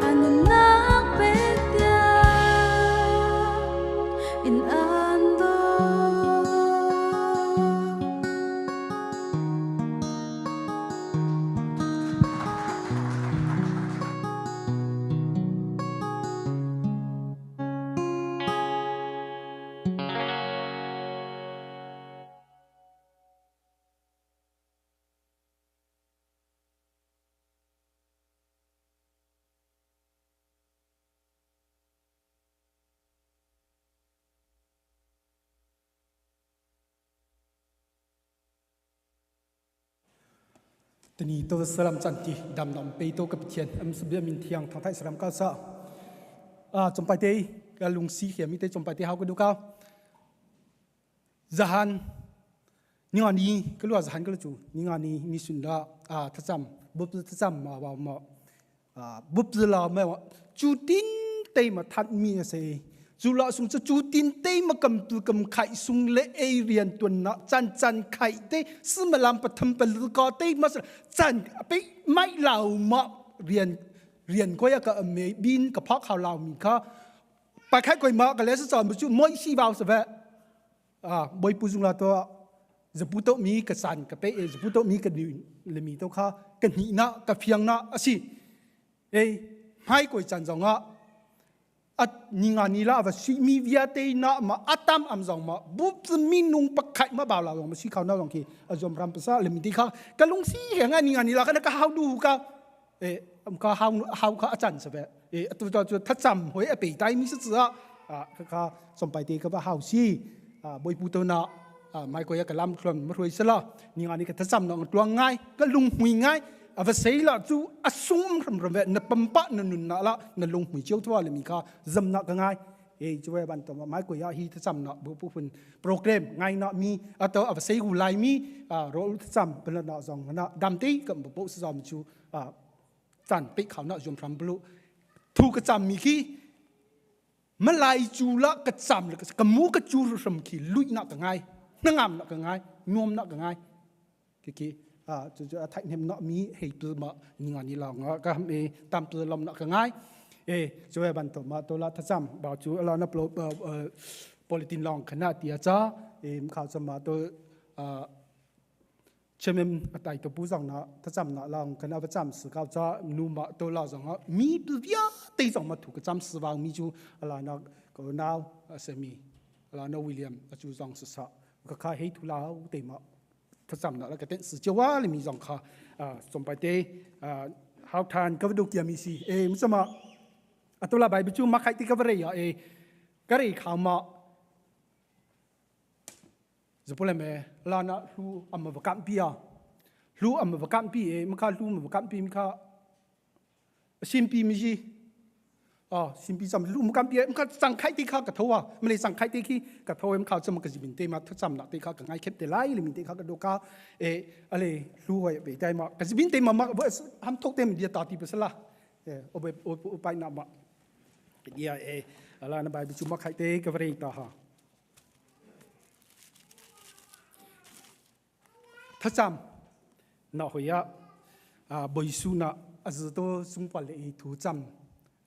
An nunnak pek tiang in an dawt. Tani to salam chan ti dam nam pe to ka pathian am sabia min thiang thang thai salam ka sa a chompai te ka lungsi hiam mi te chompai te hau ka du ka Zahan ninga ni ka lua zahan ka cu ninga ni ni sun la a thacham bup thacham ma ba ma bup la ma chu tin te ma that mi se chu la sung chu chu tin te ma kam tu kam khai sung le ei rian tuan na chan chan khai te smalam patham pal ko te ma chan pe mai lau ma rian rian ko ya ka me bin ka phak hau lau mi kha 白开贵嘛，个来是做不就每细胞是呗？啊，每不用啦多，就不到米个山个白，就不到米个女le mi to kha ka ni na ka phiang na asi ei mai koi chan zong a at ni nga ni la va si mi via te na ma atam am zong ma bu mi nung pakhai ma ba la zong ma si khau na zong ki azom ram pasa le mi ti kha ka lung si he nga ni nga ni la ka ka hau du ka e am ka hau hau kha achan sa ve e atu to chu thacham hoi a pe tai mi si chu a Ka kha sompai te ka va hau si boipu to na mai ko ya ka lam tluan ma hruai sala ni nga ni ka thasam na tuang ngai ka lung hmui ngai ava sei la chu asung ram ram ve na pampa na nun na la na lung hmui chiu thwa le mi kha zam na ka ngai e chu ban to mai ko ya hi thasam na bu pu phun program ngai na mi ato ava sei hu lai mi ro thasam bla na zong na dam te ka bu bu zom chu chan pe khau na jom ram blu thu ka cham mi khi malai chu la ka cham le ka mu ka chu ram khi lui na ka ngai na ngam na ka ngai nuam na ka ngai ki ki a chu chu a thai nem na mi hei tu ma ni nga ni la nga ka ham e tam tu lam na ka ngai e chu e ban to ma to la tha cham ba chu la na plo politin long khana tia cha e khao chama ma to chemem atai to pu zong na thacham na long kana va cham si ka cha nu ma to la zong mi pu via te zong ma thu ka cham si wang mi chu ala na ko nau semi ala na William achu zong sa sa ka kha hei thu la te ma thacham na la ka ten si chewa le mi zong kha som pai te how than ka du kia mi si e msama atola bai bu chu ma khai ti ka vre ya e ka rei kha ma Zapoleme lana hlu amma va kam pi a hlu amma va kam pi e mkha hlu ma va kam pi mkha simpi mi ji a simpi cham hlu ma kam pi mkha chang khai ti kha ka thowa mle chang khai ti khi ka tho em kha cham ka jibin te ma tha cham na te kha ka ngai khep te lai le min te kha ka do ka e ale hlu hoi be dai ma ka jibin te ma ma ham thok te mi dia ta ti pasala e o be o pai na ma dia e ala na bai bi chu ma khai te ka vre ta ha Thlacam na hoi ah Bawisu na a zu sungpal le i thu cam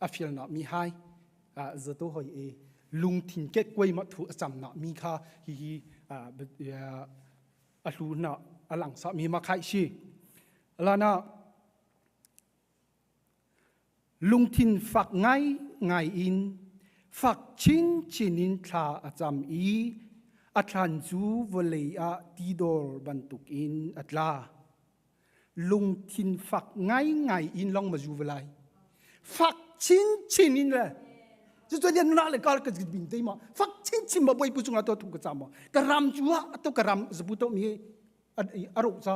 a fial na mi hai zu to hoi i lungthin ke kuai ma thu a cam na mi kha hi hi a hlu na a lang sa mi ma khai si lana Lungthin fak ngaingai in fak chinchin in thla a cam i a thlan cu vawlei ah tidor bantukin a tla. Lungthin fak ngaingai in long ma zu valai. Fak chinchin in le cu lian na le kal ka bin te ma fak chinchin ma boi pu chunga to thu ka cham ma ka ram chu a to ka ram zabu to mi a ro cha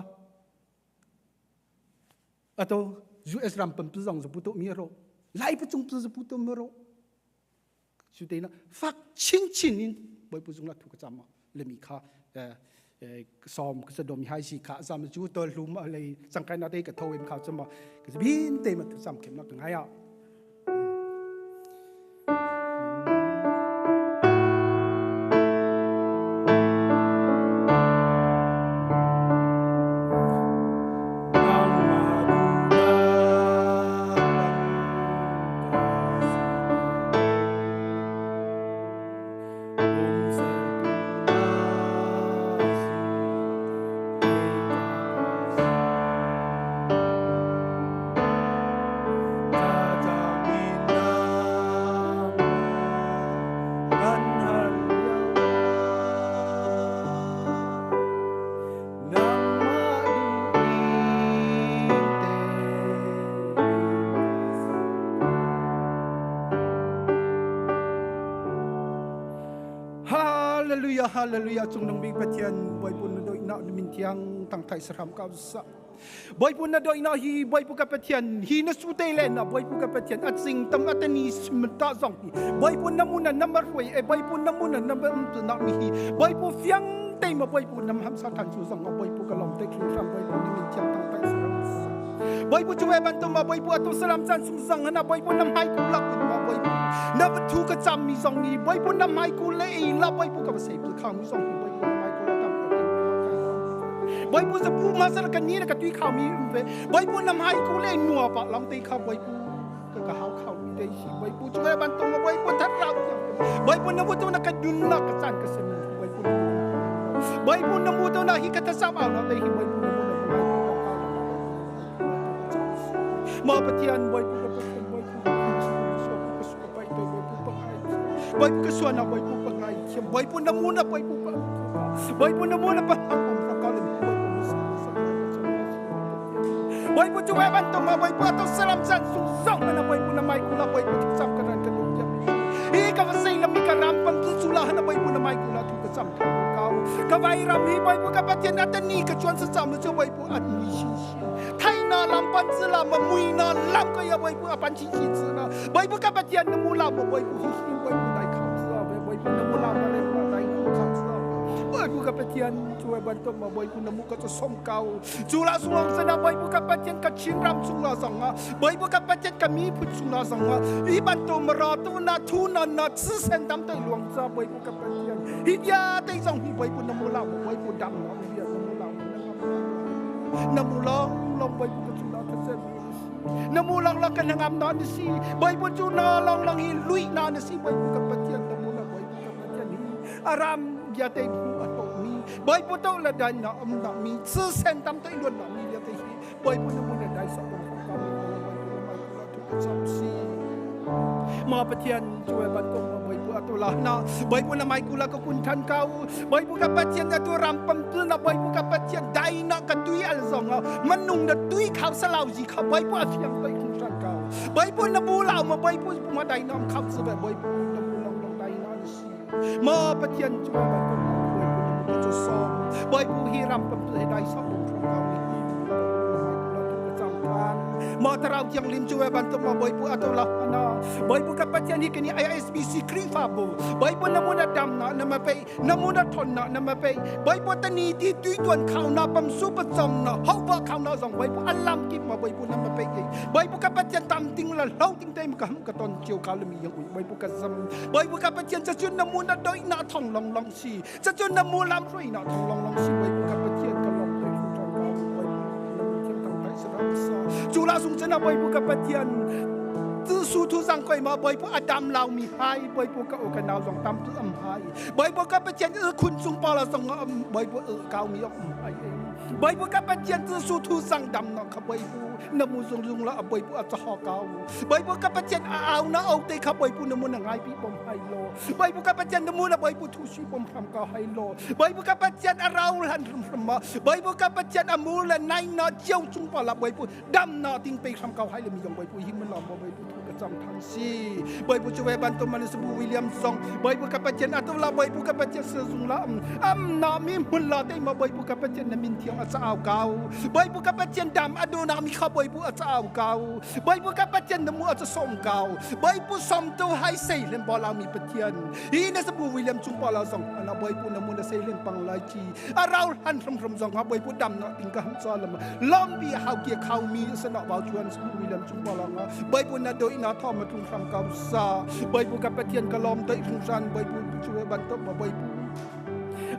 ato US ram pam tu zong zapu to mi ro lai pu chung tu zapu to mi ro su te na fak chin chin in boi pu zung la thu ka cham le mi kha som ka dom hai si kha zam chu to hlum le changkai na te ka tho em kha chama ka bin te ma thu sam kem na ka ngai a Hallelujah, hallelujah. Cung nung bik Pathian, Bawipa na doi na min thiang tang thai saram ka sa. Bawipa na doi na hi Bawipa ka Pathian hi na su te le na Bawipa ka Pathian at sing tam atani simta zong hi Bawipa na muna na marwei e Bawipa na muna na um tu na mi hi Bawipa fiang te ma Bawipa nam ham sa than chu zong ma Bawipa ka lom te khing ram Bawipa na min thiang tang tai saram Bawipa chu e ban tu ma Bawipa atu salam chan sung zong na Bawipa nam hai ku lak ma Bawipa na ba thu ka cham mi zong ni Bawipa nam hai ku le la Bawipa ka ba sei pu khang mi zong hi Bawipa nam hai ku la tam Bawipa zapu ma sar kan ni ka tui khao mi ve Bawipa nam hai ku le nua pa long te kha Bawipa ka ka hau khao mi te si Bawipa chu ban tong Bawipa that rau Bawipa na bu tu na ka dun na ka chan ka sem Bawipa Bawipa na mu tu na hi ka ta sam au na te hi Bawipa na mu na Ma Pathian Bawipa ka Pathian Bawipa ka su ka pai te Bawipa pa ngai Bawipa ka suana Bawipa pa ngai thiam Bawipa na mu na Bawipa pa Bawipa na mu na pa Bawipa chu e ban to ma Bawipa to salam chan sung song na Bawipa na mai kula Bawipa chu sam ka ran ka dum tiam hi ka va sei la mi ka ram pam tu chu la hana bai pu na mai ku la thu ka cham tha kau ka vai ram hi bai pu ka pathian atani ka chuan sa cham chu bai pu an mi shi shi thai na lam pan chi la ma mui na lam ka ya bai pu apan chi chi chi na bai pu ka pathian na mu la ma bai pu hi hi bai pu dai khau chi la bai pu na mu la ma le ma dai khau chi la bai pu ka pathian chu ban to ma bai pu na mu ka chu som kau chu la sungong sana bai pu ka pathian ka chin ram chung la zong a bai pu ka pathian ka mi phun chung la zong a i ban to ma ra tu na thu na na chi sen dam tai luang cha bai pu ka pathian hi dia tai zong hi bai pu na mu la ma bai pu dam na bia na mu la na mu long long bai pu ka chu la ka sen na mu long long ka na ngam na ni si bai pu chu na long long hi lui na ni si bai pu ka pathian na mu la bai pu ka pathian hi aram ya te pu a to mi bai pu to la dan na om na mi chi sen tam tai luan na mi ya te hi bai pu na mu na dai sa pu ka mi bai pu na mai pu la tu ka cham si ma pathian chu ban ko ma bai pu atu la na bai pu na mai ku la ka kun than kau bai pu ka pathian atu ram pam tu na bai pu ka pathian dai na ka tui al zong manung na tui khau salau ji kha bai pu afiang bai khung than kau bai pu na bu lau ma bai pu ma dai nam khau se bai pu na bu long long dai na si ma pathian chu ban ko ma bai pu na bu ka chu som bai pu hi ram pam tu dai sa bung thong kau ni ma tarau tiang lim chu ban to ma bai pu ato la na bai pu ka pathian hi kini ISBC Krifa bu bai pu namuna dam na na ma pe namuna thon na na ma pe bai pu tani ti tui tuan khau na pam su pa chom na hau ba khau na zong bai pu alam ki ma bai pu na ma pe bai pu ka pathian tam ting la lo ting te ma ka ham ka ton chiu ka le mi yang ui bai pu ka zam bai pu ka pathian cha chun namuna doi na thong long long si cha chun namu lam rui na thong long long si bai pu ka pathian ka lom te thu thong ka bai pu namu thiam tang tai sa ram sa chu la sung chana bai pu ka pathian 自书图上贵嘛，背部阿当老米嗨，背部个我个脑上当不唔嗨，背部个不见二困中包了上个背部二高米唔嗨，背部个不见自书图上当那个背部那木松松了背部阿做好高，背部个不见阿拗那拗对个背部那木能爱比不嗨咯，背部个不见那木那背部图书不看高嗨咯，背部个不见阿绕兰什么，背部个不见阿木了奈那叫中包了背部ดำนาติงไปคำเกาให้เลยมียงใบปุยหิมันหลอมใบปุทุกระจำทันสีใบปุจเวบันตมันสบูวิลเลียมซองใบปุกับปะเจนอัตลาใบปุกับปะเจนเสซุงละอำนามีมุลลาเตมาใบปุกับปะเจนนมินเทียงอัศอาวเกาใบปุกับปะเจนดำอดูนามีข้าใบปุอัศอาวเกาใบปุกับปะเจนนมูอัศสมเกาใบปุสมตัวให้เซเลนบอลามีปะเทียนอีนสบูวิลเลียมจุงบอลาซองอนาใบปุนมูนเซเลนปังลายจีอาราวหันรมรมซองใบปุดำนาติงกะหัมซาลมลอมบีฮาวเกียเขามีสนอบ่าวชวนสบูวิลเลียมจุงบอลางใบปุนาโดยนาทอมาทุงคำเกาซาใบปุกับปะเทียนกะลอมตัวทุงชันใบปุช่วยบันตบใบปุ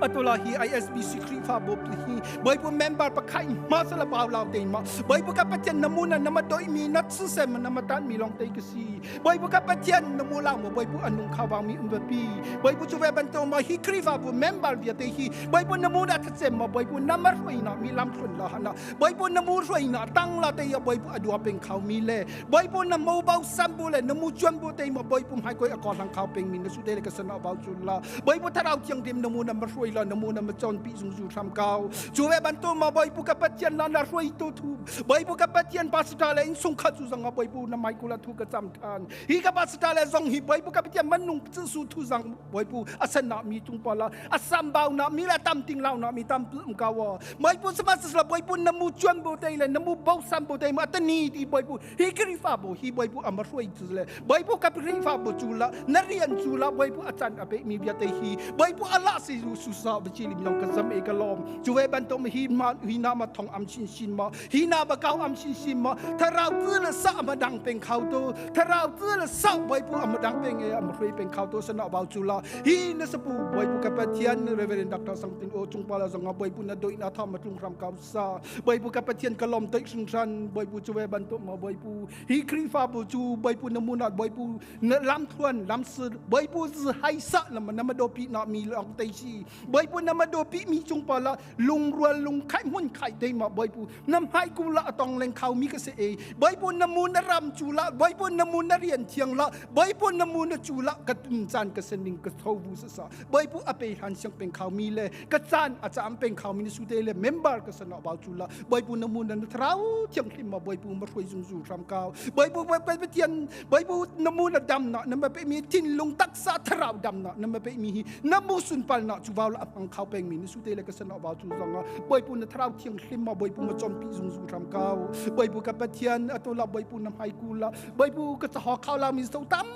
อตุลาฮี ISBC ครีฟาบุบฮีใบปุเมมบาร์ปะไข่มาสละบ่าวลาวเตมาใบปุกับปะเทียนนมูนะนมาโดยมีนัดซื่อเซมนมาตันมีลองเตกซีใบปุกับปะเทียนนมูลาวใบปุอนุงขาวมีอุมปีใบปุช่วยบันตมาฮีครีฟาบุเมมบาร์เบียเตฮีใบปุนมูนะทัดเซมใบปุนมารวยนะมีลำทุนละนะใบปุนมูรวยนะตั้งละเตยใบปุอดัวเป็นเขามีเลใบปุนมูเบาซัมบุเลนมูจวนบุเตมาใบปุให้กอยอกอลังเขาเป็นมีนสุเดลกสนะเบาจุลาใบปุทะเราเทียงเต็มนมูนมารวยละนมูนมจอนปีซุงซูทำเกาจูเวบันตุมาใบปุกับปะเทียนละนะรวยตัวทูใบปุกับปะเทียนปัสตาเลนสุงขัดสุสังใบปุนไมกุละทุกจำทานฮีกับปัสตาเลซงฮีใบปุกับปะเทียนมันนุ่งซูทุสังใบปุอาสนะมีจุงปลาอาสัมบาวนะมีละตำติงเล่านะมีตำปึมกาวใบปุสมาสละใบปุนมูจวนบุเตเลนมูเบาซัมบุเตมาตนีดีใบปุฮีกริฟาบุฮีใบปุอมรวยจุเลใบปุกับริฟาบุจุละนเรียนจุละใบปุอาจารย์อเปมีเบียเตฮีใบปุอัลลาสิสุสาบจิลิมยองกะซัมเอกลอมจูเวบันตมฮีมาฮีนามาทองอัมชินชินมาฮีนาบะกาวอัมชินชินมาถ้าเราตื้อละสะมาดังเป็นเขาตัวถ้าเราตื้อละสะใบปุอมดังเป็นเออมรวยเป็นเขาตัวสนะบาวจุละฮีนสปูใบปุกับปะเทียนเรเวเรนดักตาสังตินโอจุงปาลาสังใบปุนโดยนาทามาจุงรำกาวซาใบปุกับปะเทียนกะลอมตัยสุงชันใบปุจูเวบันตมมาใบปุฮีครีฟาปุจูใบปุนมูนาใบปุนลำทวนลำสืใบปุซไฮสะละมันนมาโดปีนามีลองเตชี Bawipu na ma do pi mi cung pa la lungrual lungkhai hmun khai te ma Bawipu na hmai ku la atong leng khau mi ka se e Bawipu na mu na ram chu la Bawipu na mu na rian thiang la Bawipu na mu na chu la ka tum caan ka sening ka tho bu sa sa Bawipu a pe han siang peng khau mi le ka caan a caam peng khau mi na su te le member ka sana bau chu la Bawipu na mu na thrau thiang hlim ma Bawipu ma hruai zungzul hram kau Bawipu Pathian Bawipu na mu na dam na na ma pe mi thinlung taksa tharau dam na na ma pe mi hi na mu sunpal na chu vau la amang khau peng mi ni su te le ka san vau chu zong a Bawipu na tharau thiang hlim ma Bawipu ma chom pi zungzul hram kau Bawipu ka Pathian atu la Bawipu na hmai ku la Bawipu ka chaho khau la mi so tam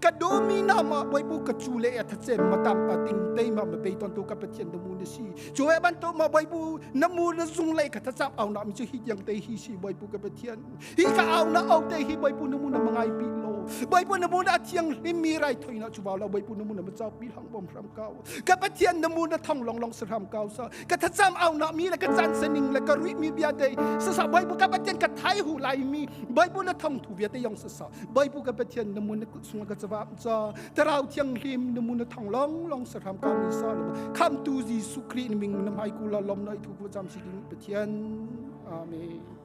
ka do mi na ma Bawipu ka chu le a thacem ma tam a ting te ma ma pe ton tu ka Pathian na mu na si chu e ban to ma Bawipu na mu na zung le ka thachap au na mi chu hi yang te hi si Bawipu ka Pathian hi ka au na au te hi Bawipu na mu na mangai pi lo Bawipu na mu na thiang hlim mi rai thoi na chu ba la Bawipu na mu na ma chau pi hang bom hram kau ka Pathian na mu na thong long long sram kau sa ka thacham au na mi le ka chan sening le ka rui mi bia te sa sa Bawipu ka Pathian ka thai hu lai mi Bawipu na thong thu bia te yong sa sa Bawipu ka Pathian na mu na kut sung ka chawam cha tarau thiang hlim na mu na thong long long sram kau mi sa kham tu Jesu Christ ni ming na mai ku la lom noi thu ku cham si ding Pathian amen.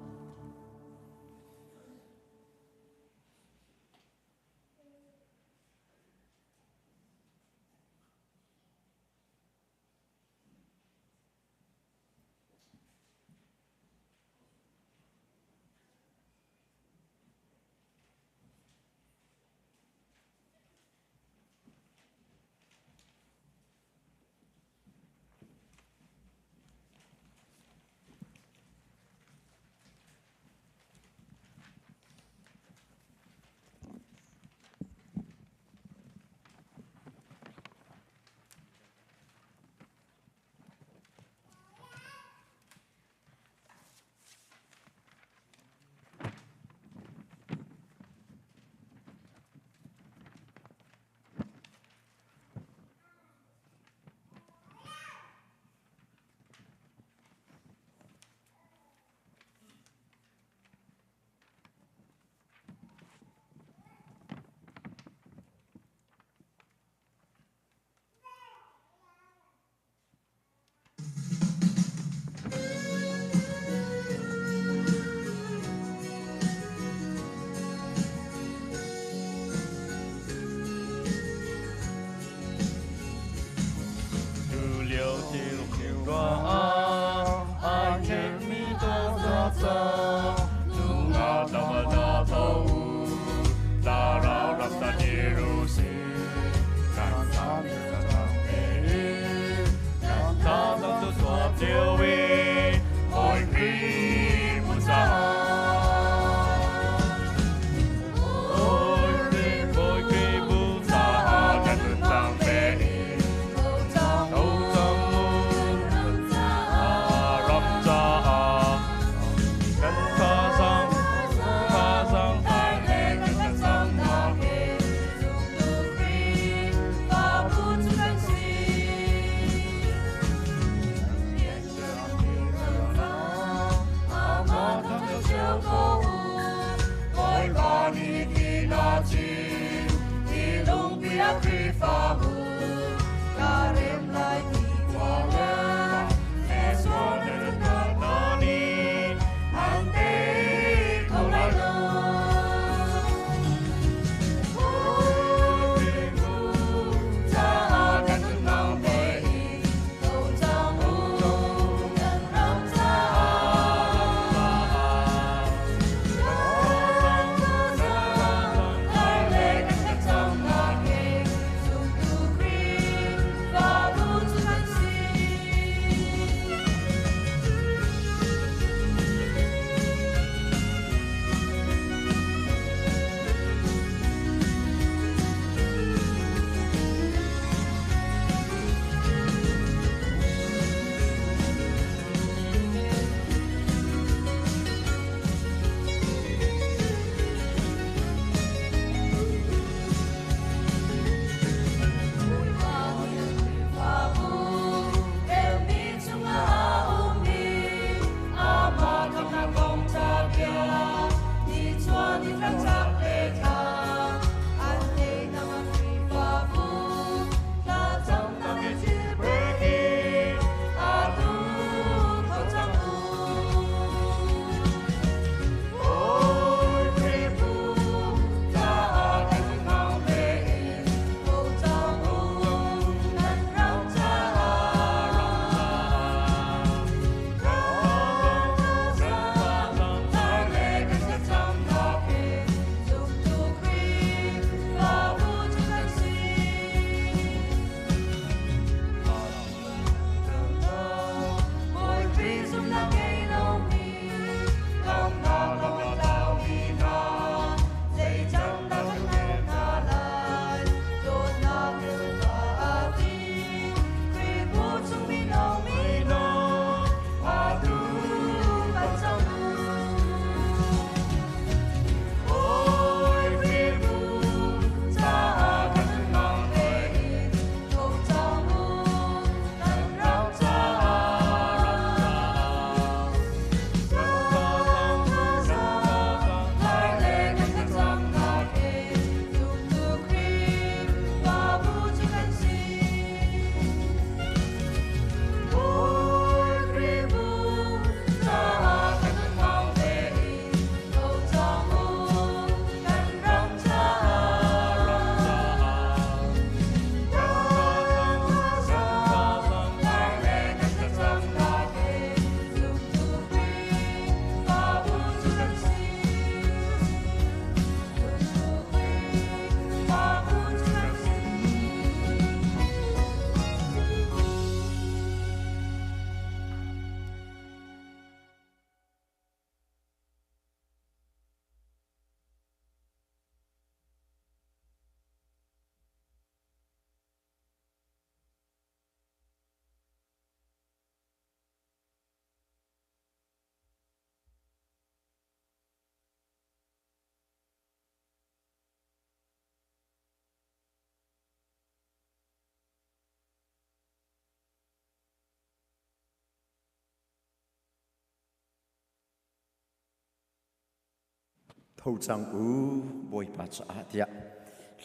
Tho cang u Bawipa caah tiah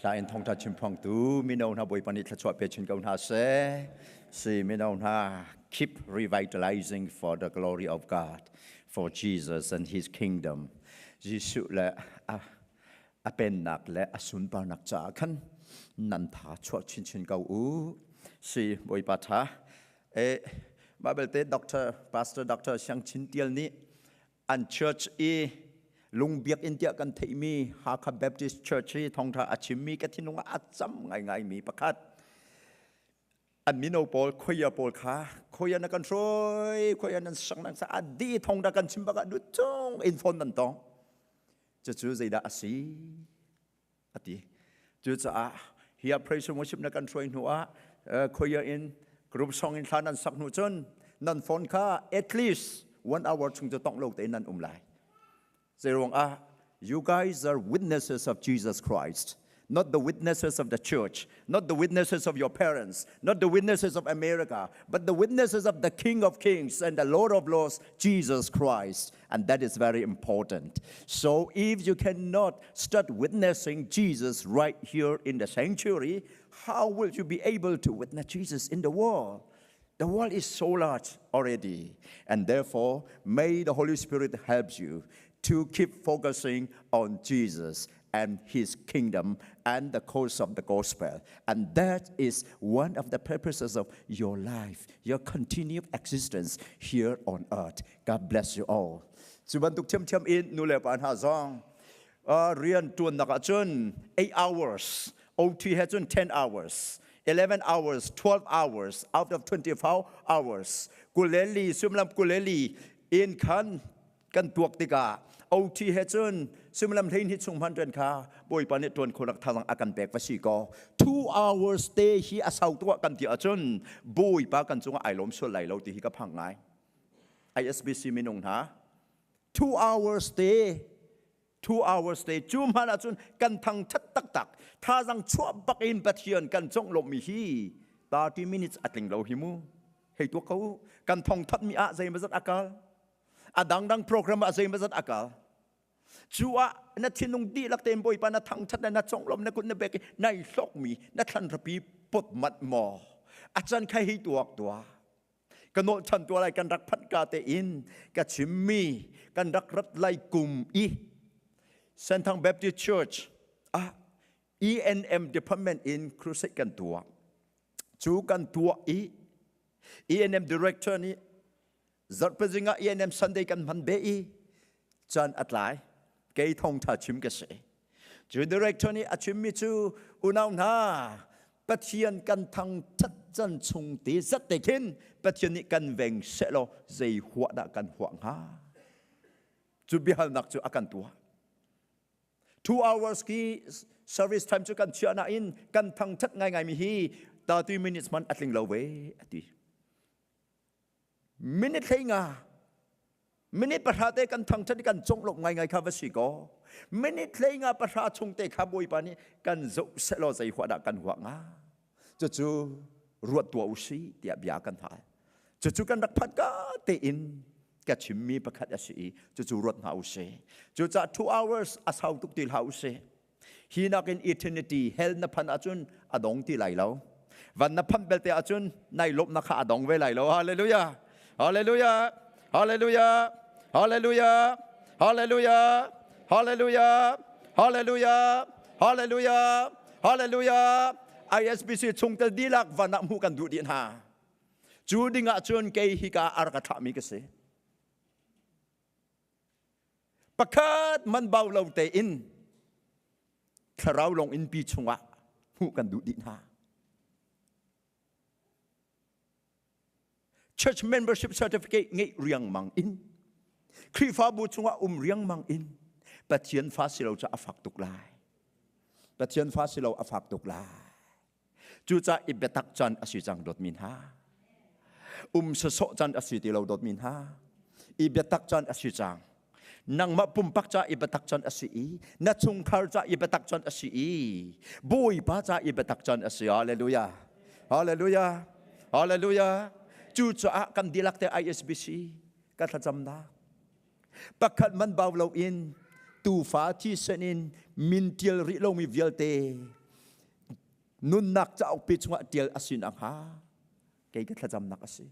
hla in thawngtha chimphuangtu mino hna Bawipa nih thluachuah pe chin ko hna seh. Si mino hna keep revitalizing for the glory of God, for Jesus and his kingdom. Jesuh le a a pennak le a sunparnak caah khan nan tha chuah chinchin ko u. Si Bawipa tha. E mah belte Dr. Pastor Dr. Siang Chin Tial nih an church i lungbiakinn tiah kan theihmi Hakha Baptist Church hi thawngṭha a chimmi ka thinlung ah a cam ngaingaimi pakhat an mino pawl khoia pawl kha khoia na kan hruai khoia nan sang nan sa a di thawngṭha kan chim bakah nu chung in phone nan tong cucu zeidah a si a ti. Cucaah hi ah praise and worship na kan hruai hnu ah choir in group song in thla nan sak hnu cun nan phone kha at least one hour chung cu tongh lo tein nan um lai. Zeiruang ah you guys are witnesses of Jesus Christ not the witnesses of the church, not the witnesses of your parents, not the witnesses of America, but the witnesses of the King of Kings and the Lord of Lords, Jesus Christ. And that is very important. So if you cannot start witnessing Jesus right here in the sanctuary, how will you be able to witness Jesus in the world? The world is so large already. And therefore, may the Holy Spirit help you to keep focusing on Jesus and his kingdom and the cause of the gospel. And that is one of the purposes of your life, your continued existence here on earth. God bless you all. Cu bantuk ṭhiamṭhiam in nu le pa hna zong rian ṭuannak ahcun 8 hours, OT he cun 10 hours, 11 hours, 12 hours out of 24 hours. Kuleli, sumlam kuleli in khan kan tuak tikah OT he cun suimilam 12 chung hman ṭuan kha Bawipa nih ṭuan khawhnak thazang a kan pek va si kaw 2 hours te hi a sau tuah kan ti ahcun Bawipa kan cungah ai lawm sual lai lo ti hi ka phang ngai. ISBC minung hna 2 hours te 2 hours te cu hman ahcun kan thangṭhat taktak thazang chuah bak in Pathian kan conglawmhmi hi 30 minutes a tling lo hi mu hei tuak ko kan thongthat mi ah zeimazat a kal a dangdang program ah zeimazat a kal cu ah na thinlung dihlak tein Bawipa na thangṭhat le na conglawmh na kut na bek i nai hlawkmi na thlanrapi pot manh maw a can kha hei tuak tuah ka nawlh ṭhan tuah lai kan rak phanh ka tein ka chimmi kan rak rat lai kum i Senthang Baptist Church ah ENM department in crusade kan tuah cu kan tuah i ENM director nih zarhpazing ah ENM Sunday kan hman be i caan a tlai kei thawngṭha chim ka si cu director nih a chimmi cu unau hna Pathian kan thangṭhat can chung te zat te khin Pathian nih kan veng sehlaw zei huah dah kan huah hnga cu biahalnak cu a kan tuah 2 hours ki service time cu kan chiah nain kan thangṭhat ngaingai mi hi 30 minutes man a tling lo ve a ti minute hlei nga minute pahra te kan thangṭhat i kan conglawmh ngaingai kha va si kaw minute hlei nga pahra chung te kha Bawipa nih kan zoh sehlaw zei huah dah kan huah hnga cucu ruat tuah u si tiah bia kan hal cucu kan rak phat ka tein ka chimmi pakhat a si i cucu ruat hna u si cucaah 2 hours a sau tuk ti hlah u si hi nakin eternity hell na phan ahcun a dong ti lai lo van na phanh belte ahcun nai lawmhnak kha a dong ve lai lo hallelujah hallelujah hallelujah hallelujah hallelujah hallelujah hallelujah hallelujah hallelujah ISBC chungtel dihlak van ah hmuh kan duh dih hna cu ding ah cun kei hika a rak thlahmi ka si pakhat man bau lo tein thlarau lawng in pi chungah hmuh kan duh dih hna church membership certificate ngeih riangmang in Khrihfabu chungah um riangmang in Pathian fa si lo cu a fak tuk lai Pathian fa si lo a fak tuk lai cucaah i biatak caan a si cang dawtmi hna um sawsawh caan a si ti lo dawtmi hna i biatak caan a si cang nangmah pumpak ca i biatak caan a si i na chungkhar ca i biatak caan a si i Bawipa ca i biatak caan a si hallelujah hallelujah hallelujah cucaah kan dihlak te ISBC ka thlacamnak pakhat man bau loin. Tuufa thisen in min ṭial rih lomi vialte nunnak cauk pi chungah ṭial a si nakhnga kei ka thlacamnak a si.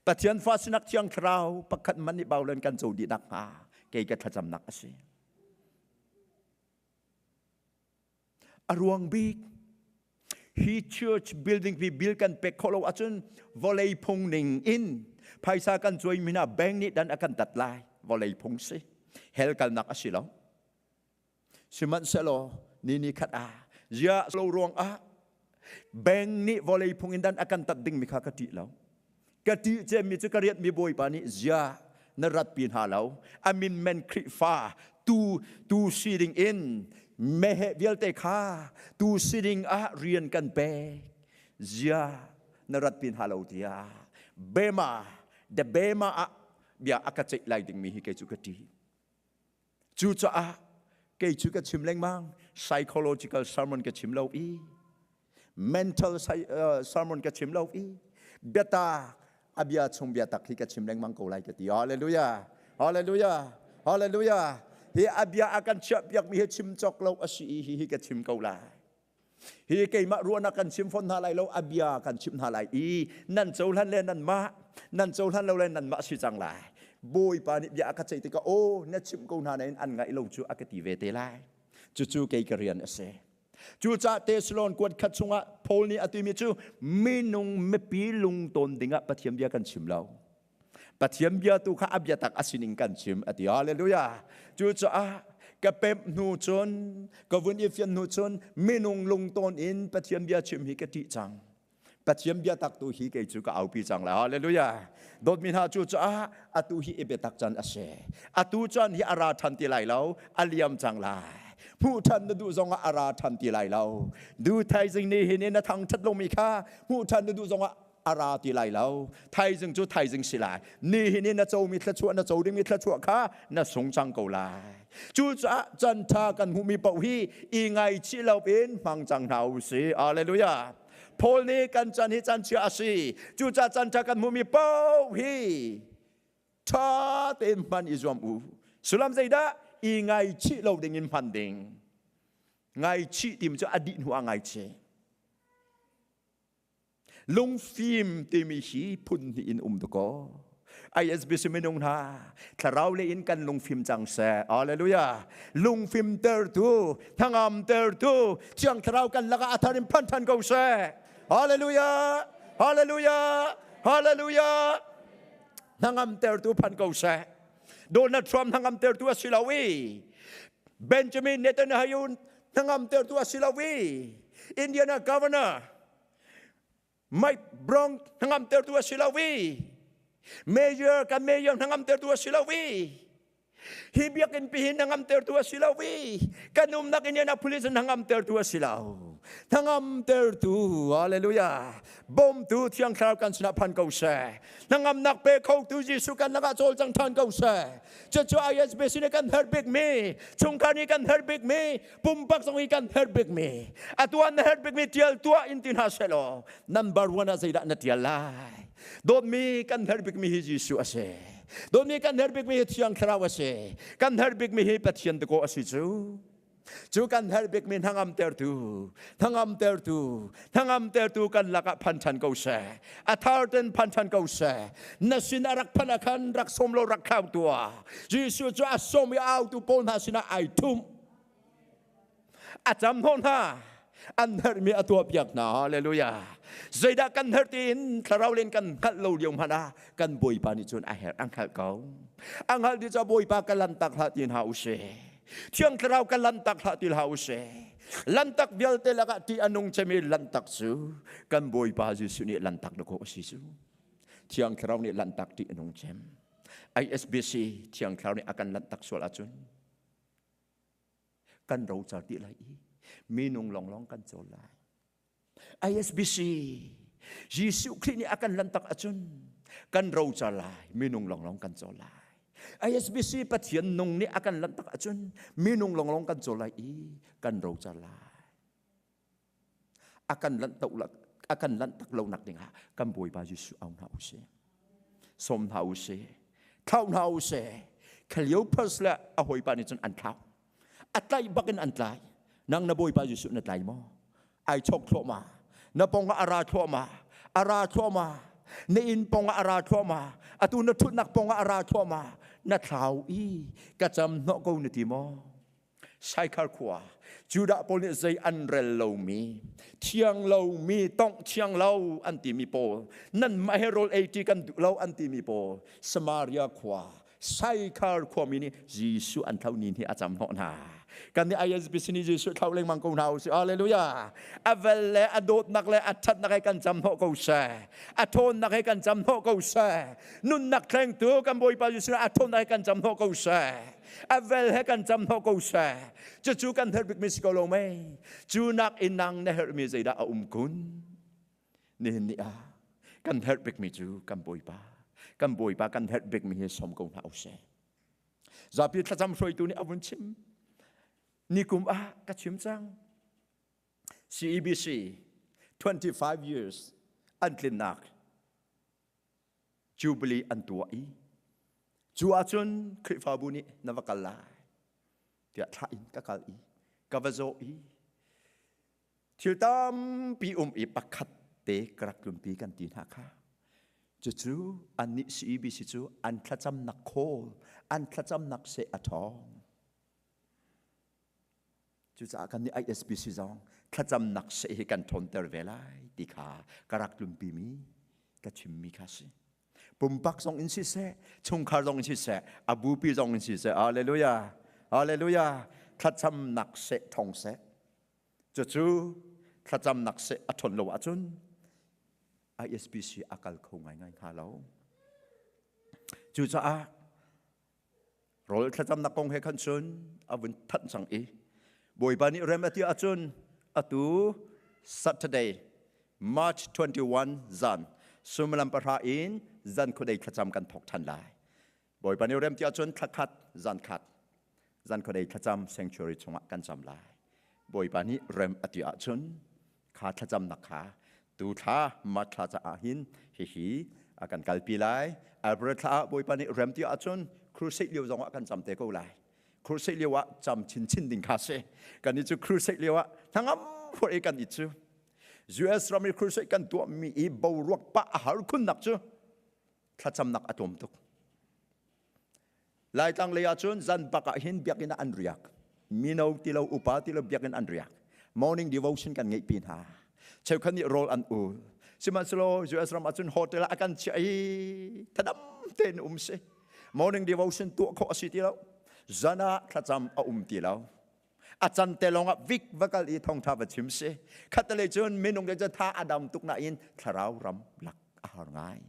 Pathian fa sinak thiang thlarau pakhat man nih baulen kan co dih nakhnga kei ka thlacamnak a si. A ruang bik hi church building hi bill kan pek khawh lo ahcun vawlei phung ning in phaisa kan cuai mi hna bank nih dan a kan tat lai vawlei phung si hell kalnak a si lo sihmanhsehlaw ni ni khat ah zia lo ruang ah bank nih vawlei phung in dan a kan tat ding mi kha ka ṭih lo ka ṭih cemmi cu ka rianhmi bawipa nih zia na ratpi hna lo a min men Khrihfa tu tu si ding in meheh vialte kha tu si ding ah rian kan pek zia na ratpi hna lo tiah bema the bema ah bia a ka ceih lai dingmi hi kei cu ka ṭih Cucaah kei cu ka chim lengmang psychological sermon ka chim lo i mental sermon ka chim lo i biatak a bia chung biatak hi ka chim lengmang ko lai ka ti. Hallelujah. Hallelujah. Hallelujah. Hi a bia a kan chiah piak mi hi chim cawk lo a si i hi hi ka chim ko lai. Hi keimah ruahnak kan chim fawn hna lai lo, a bia kan chimh hna lai i nan cohlan le nanmah, nan cohlan lo le nanmah si cang lai. Bawipa nih bia a ka ceih tikah aw na chimh ko hna nain an ngaih lo cu a ka ti ve te lai. Cucu kei ka rian a si. Cucaah Thessalon kuat khat chungah Paul nih a timi cu minung mipi lungtawn dingah Pathian bia kan chim lo. Pathian bia tu kha a biatak a sining kan chim a ti. Hallelujah. Cucaah ka pemh hnu cun ka vun i fian hnu cun minung lungtawn in Pathian bia chim hi ka ṭih cang. Pathian biatak tu hi kei cu ka aupi cang lai. Hallelujah. Dawtmi hna cucaah atu hi i biatak caan a si. Atu caan hi a ra ṭhan ti lai lo, a liam cang lai. Hmuh ṭhan na duh zongah a ra ṭhan ti lai lo. Du thaizing ni hin in na thangṭhat lomi kha hmuh ṭhan na duh zongah a ra ti lai lo thaizing cu thaizing si lai nihin in na comi thluachuah na co dingmi thluachuah kha na sung cang ko lai cucaah can ṭha kan hmuhmi paoh hi i ngaichih lo in hmang cang hna u si hallelujah Paul nih kan chan hi chan chia a si cucaah can ṭha kan hmuhmi paoh hi ṭha tein hman i zuam u sullam zeidah i ngaichih lo ding in hman ding ngaichih timi cu a dih hnu ah ngaichih Lungfim timi hi phun hnih in um dakaw. ISBC minung hna thlarau le in kan lungfim cang seh. Hallelujah. Lungfim tertu, hnangam tertu, Thiang Thlarau kan lakah a thar in phan than ko seh. Hallelujah. Hallelujah. Hallelujah. Hnangam tertu phan ko seh. Donald Trump hnangam tertu a si lo i Benjamin Netanyahu hnangam tertu a si lo i Indiana governor Mike Brown hnangamtertu a si lo i mayor kan mayor hnangamtertu a si lo i hi biakinn pi hi hnangamtertu a si lo i kan umnak Indianapolis hnangamtertu a si lo hnangamtertu hallelujah bawmtu thiang thlarau kan sinah phan ko seh hnangamnak pe khotu Jesuh kan lakah cawlcang ṭhan ko seh cucu ISBC nih kan herh bikmi chungkhar nih kan herh bikmi pumpak zong hi kan herh bikmi atu ah na herh bikmi tial tuah in ti hna selaw number one ah zeidah na tial lai dawtmi kan herh bikmi hi Jesuh a si dawtmi kan herh bikmi hi Thiang Thlarau a si kan herh bikmi hi Pathian dakaw a si cu cu kan herh bikmi hnangamtertu hnangamtertu hnangamtertu kan lakah phan ṭhan ko seh a thar ten phan ṭhan ko seh na sin a rak phan ah khan rak sawm lo rak khau tuah Jesuh cu a sawm i a autu pawl hna sinah ai thumh a cam hnawh hna an herhmi a tuahpiak hna hallelujah zeidah kan herh tiin thlarau len kan hngalh lo lio hmanh ah kan bawipa nih cun a herh a hngalh ko a hngalh ti cu bawipa ka lantak hlah ti hna u sih thiang thlarau ka lantak hlah ti hlah u sih lantak vialte lakah ti a nung cemi lantak cu kan bawipa Jesuh nih lantak dakaw a si cu thiang thlarau nih lantak ti a nung cem ISBC thiang thlarau nih a kan lantak sual ahcun kan rocar dih lai i minung lawnglawng kan cawl lai. ISBC Jesuh Khrih nih a kan lantak ahcun kan rocar lai minung lawnglawng kan cawl lai. ISBC Pathian nung nih a kan lantak ahcun minung lawnglawng kan cawl lai i kan rocar lai. A kan lanhtak a kan lanhtak lo nak dingah kan Bawipa Jesuh au hna usih. Sawm hna usih. Thlauh hna usih. Cleopas le a hawipa nih cun an thlau. A tlaih bak in an tlai. Nang na Bawipa Jesuh na tlai maw? Ai chok thluahmah. Na pong ah a ra thluahmah. A ra thluahmah. Na inn pong ah a ra thluahmah. Atu na ṭhutnak pong ah a ra thluahmah. Na thlau i ka cam hnawh ko na ti maw? Saikhar khua Judah pawl nih zei an rel lomi thiang lomi tongh thiang lo an timi pawl nanmah he rawl ei ṭi kan duh lo an timi pawl Samaria khua Saikhar khuami nih Jesuh an thlo ni hi a cam hnawh hna. Kan nih ISBC nih Jesuh thlo lengmang ko hna usih. Hallelujah. A vel le a dawtnak le a ṭhatnak he kan cam hnawh ko seh. A ṭhawnnak he kan cam hnawh ko seh. Nunnak thlengtu kan Bawipa Jesuh a ṭhawnnak he kan cam hnawh ko seh. A vel he kan cam hnawh ko seh. Cucu kan herh bikmi si ko lo mei. Cu nak in nang na herhmi zeidah a um kun? Nihin ni ah kan herh bikmi cu kan Bawipa. Kan Bawipa kan herh bikmi hi som ko hna usih. Zapi thlacam hruaitu nih a vun chim. Nikum ah ka chim cang. CEBC 25 years an tlinnak Jubilee an tuah i cu ahcun Khrihfabu nih na va kal lai tiah thlah in ka kal i ka va zawh i Thil tampi um i pakhat te ka rak tlunpi kan ti hna kha. Cucu annih CEBC cu an thlacamnak khawl, an thlacamnak seh a ṭhawng. Cucaah kan nih ISBC zong thlacamnak seh hi kan ṭhawnter ve lai ti kha ka rak tlunpimi ka chimmi kha si. Pumpak zong in siseh, chungkhar zong in siseh, a bupi zong in siseh, hallelujah, hallelujah, thlacamnak seh ṭhawng seh. Cucu thlacamnak seh a ṭhawn lo ahcun ISBC a kal kho ngaingai hnga lo. Cucaah rawl thlacamnak kong he khan cun a vun thanh cang i Bawipa nih rem a ti ahcun atu Saturday March 21 zan suimilam pahra in zan khuadei thlacam kan thawk ṭhan lai. Bawipa nih rem ti ahcun thla khat zan khat zan khuadei thlacam sanctuary chungah kan cam lai. Bawipa nih rem a ti ahcun kha thlacamnak kha tu thla March thla caah hin hihi a kan kalpi lai. April thla ah Bawipa nih rem ti ahcun crusade lio zongah kan cam te ko lai. Crusade lio ah cam chinchin ding kha si. Kan i cu crusade lio ah hnangam huar i kan i cu. US ram i crusade kan tuahmi i boruak pah a har khunnak cu thlacamnak a tlawm tuk. Laitlang lei ahcun zan bak ah hin biakinn ah an riak. Mino ti lo, upa ti lo biakinn an riak. Morning devotion kan ngeih pi hna. Cheukhat nih rawl an ul. Sihmanhsehlaw US ram ahcun hotel ah a kan chiah i thadam tein um si. Morning devotion tuah khawh a si ti lo. Zan ah thlacam a um ti lo. A can te lawng ah vik va kal i thawngtha va chim si. Khattelei cun minung le cu tha a dam tuk nain thlarau ram lak a har ngai.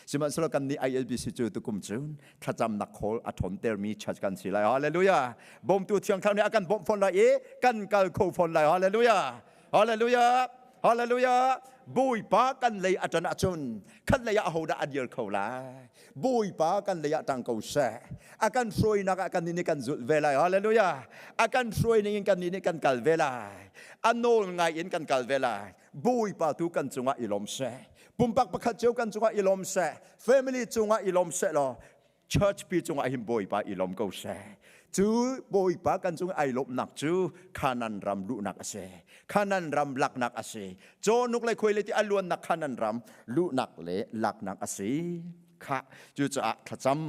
Sihmanhsehlaw kan nih ILBC cu tukum cun thlacamnak khawl a ṭhawntermi church kan si lai. Hallelujah! Bawmtu Thiang Thlarau nih a kan bawmh fawn lai i kan kal kho fawn lai. Hallelujah! Hallelujah! Hallelujah! Bawipa kan lei a ṭan ahcun khat lei ah ahodah a dir kho lai? Bawipa kan lei ah ṭang ko seh. A kan hruainak ah kannih nih kan zulh ve lai. Hallelujah! A kan hruai ning in kannih nih kan kal ve lai. A nawl ngai in kan kal ve lai. Bawipa tu kan cungah i lawm seh. Pumpak pakhat cio kan cungah i lawm seh. Family cungah i lawm seh law church pi cungah hin Bawipa i lawm ko seh. Cu Bawipa kan cung ai lawmhnak cu Kanan ram luhnak a si. Kanan ram laknak a si. Cawnuk le khuai le ti a luannak Kanan ram luhnak le laknak a si. Kha cucaah thlacam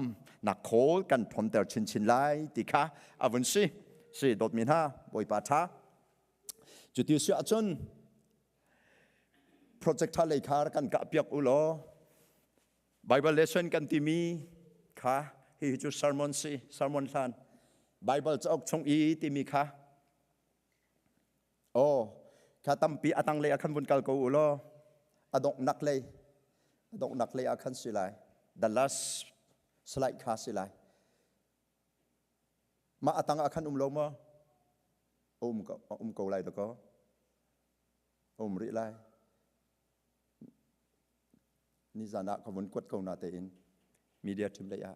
nak khawl kan thonter chinchin lai ti kha a vun si. Si dawtmi hna Bawipa tha. Cuti si ahcun project tha lei kha kan kah piak u law Bible lesson kan timi kha hihi cu sermon si sermon hlan Bible cauk chung i timi kha oh kha tampi a tang lei ah khan vun kal ko u law a donghnak lei a donghnak lei ah khan si lai the last slide kha si lai Mah a tang ah khan um lo maw? Um ko, um ko lai dakaw. Um rih lai. Nizan ah ka vun kuat ko na tein media team lei ah.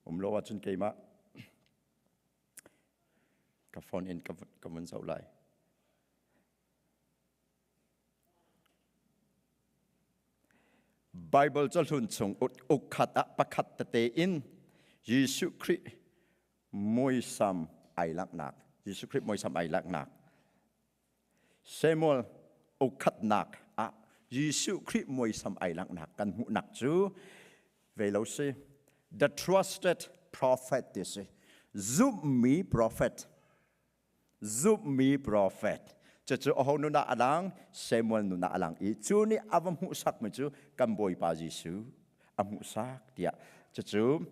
Um lo ahcun keimah ka phone in ka vun zoh lai. Bible cahlun chung ukkhat ah pakhat tete in Jesuh Khrih muisam ai langhnak Jesuh Khrih muisam ai langhnak Samuel ukkhatnak ah Jesuh Khrih muisam ai langhnak kan hmuhnak cu ve lo si the trusted prophet ti si zumhmi prophet zumhmi prophet cucu aho nun ah a lang Samuel nun ah a lang i cu nih a va hmuhsakmi cu kan Bawipa Jesuh a hmuhsak tiah cucu